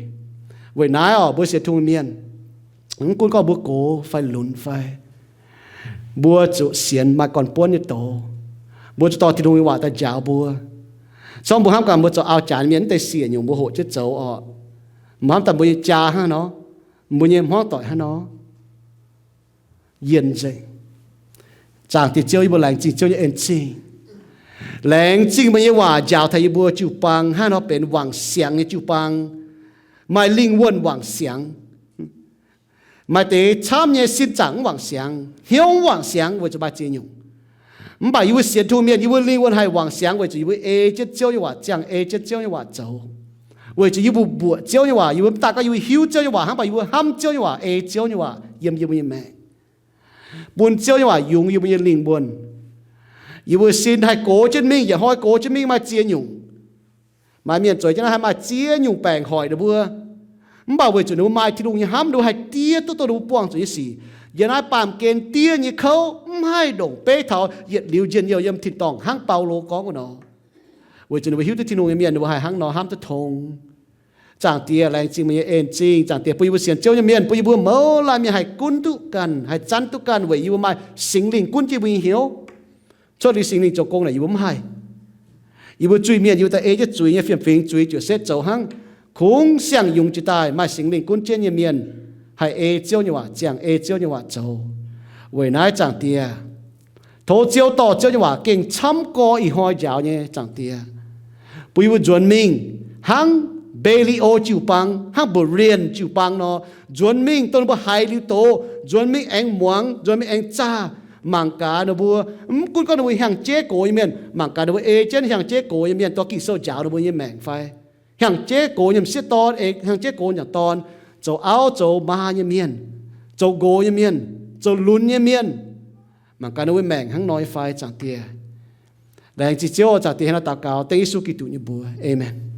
Weic naaiv orqc, mbuo sienx Tin-Hungh mienh, mv gunv gorngv mbuo gox fai lunx fai, mbuo zuqc sienx maaih gorn-buonv nyei doz. Mbuo zuqc dorh Tin-Hungh nyei waac daaih njaaux mbuo. Zorngv mbuo hnamv gaax mbuo zoux auv-janx mienh, mv deix siec nyungc mbuo hoqc jienv zoux orqc, mbuo hnamv daaih mbuo nyei jaa hnangv nor, mbuo nyei hmuangv doic hnangv nor, yienh nzengc. Zaangc Diex Ziouv, yie mbuo laengz zingh Ziouv nyei en-zingh. Laengz zingh meih nyei waac njaaux taux yie mbuo jiu-baang hnangv nor benx wangc siangx nyei jiu-baang, maaih lingh wuonh wangc siangx. Maaih deix camv nyei sin zaangc mv wangc siangx, hnyouv mv wangc siangx weic zuqc maaih ziex nyungc. Mv baac yie mbuo sienx Tin-Hungh mienh, yie mbuo lingh wuonh haih wangc siangx weic zuqc yie mbuo ei jienv Ziouv nyei waac ziangh, ei jienv Ziouv nyei waac zoux. Weic zuqc yie mbuo mbuoqc Ziouv nyei waac, yie mbuo mv daaih gorngv yie mbuo hiuv Ziouv nyei waac hnangv, mv baac yie mbuo hnamv Ziouv nyei waac, ei Ziouv nyei waac yiem yie mbuo nyei maengc, bun Ziouv nyei waac yungz yie mbuo nyei lingh wuonh. Yie mbuo sin haih gox jienv mingh, yietc hnoi gox jienv mingh maaih ziex nyungc. Maaih mienh zueiz jienv naaiv haih maaih ziex nyungc baengc hoic ninh mbuo. Mv baac weic zuqc ninh mbuo maaih Tin-Hungh nyei hnamv, ninh mbuo haih diev duqv dongh ninh mbuo buangh zuqc nyei sic. Yiem naaiv baamh gen diev nyei kouv mv haih ndongc beiv taux yietc liuz njien-youh yiem tin-dorngh hnangv Baulo gorngv wuov nor. Weic zuqc ninh mbuo hiuv duqv Tin-Hungh nyei mienh ninh mbuo haih hnangv nor hnamv duqv tong. Zaangc Diex, laengz zingh meih nyei en-zingh. Zaangc Diex, bun yie mbuo sienx Ziouv nyei mienh, bun yie mbuo mouz laanh mienh haih gunv duqv ganh, haih zanv duqv ganh weic yie mbuo maaih Singx Lingh gunv jienv yie mbuo nyei hnyouv. Cuotv liuz Singx Lingh zoux gong naaic yie mbuo mv haih. Yie mbuo zuiz-mienh yie mbuo daaih ei jienv zuiz nyei fiem-fingx, zuiz ziouc setv zoux hnangv. Kungx siang-yungz jiex daaih maaih Singx Lingh gunv jienv nyei mienh haih ei Ziouv nyei waac ziangh, ei Ziouv nyei waac zoux. Weic naaiv Zaangc Diex, tov Ziouv dorh Ziouv nyei waac gengh camv gorx ih hnoi njaaux nyei Zaangc Diex, bun yie mbuo nzuonx mingh hnangv Mbe^li^o jiu-baang, hnangv Mbe^li^an jiu-baang nor, nzuonx mingh dongh ninh mbuo haiz liuz doz, nzuonx mingh aengx muangx, nzuonx mingh aengx zaah. Mangc gaax ninh mbuo, mv gunv gorngv ninh mbuo hiang jeiv gox nyei mienh, mangc gaax ninh mbuo ei jienv hiang jeiv gox nyei mienh dorh Ging-Sou njaaux ninh mbuo nyei maengc fai? Hiang jeiv gox nyei m'sieqv dorn, ei hiang jeiv gox nyei m'jangc dorn, zoux auv zoux maa nyei mienh, zoux nqox nyei mienh, zoux lunx nyei mienh, mangc gaax ninh mbuo maengc hnangv nor nyei fai, Zaangc Diex. Laengz zingh Ziouv, Zaangc Diex, hnangv naaiv daux gaux dengv Yesu Giduc nyei mbuox. Aamen.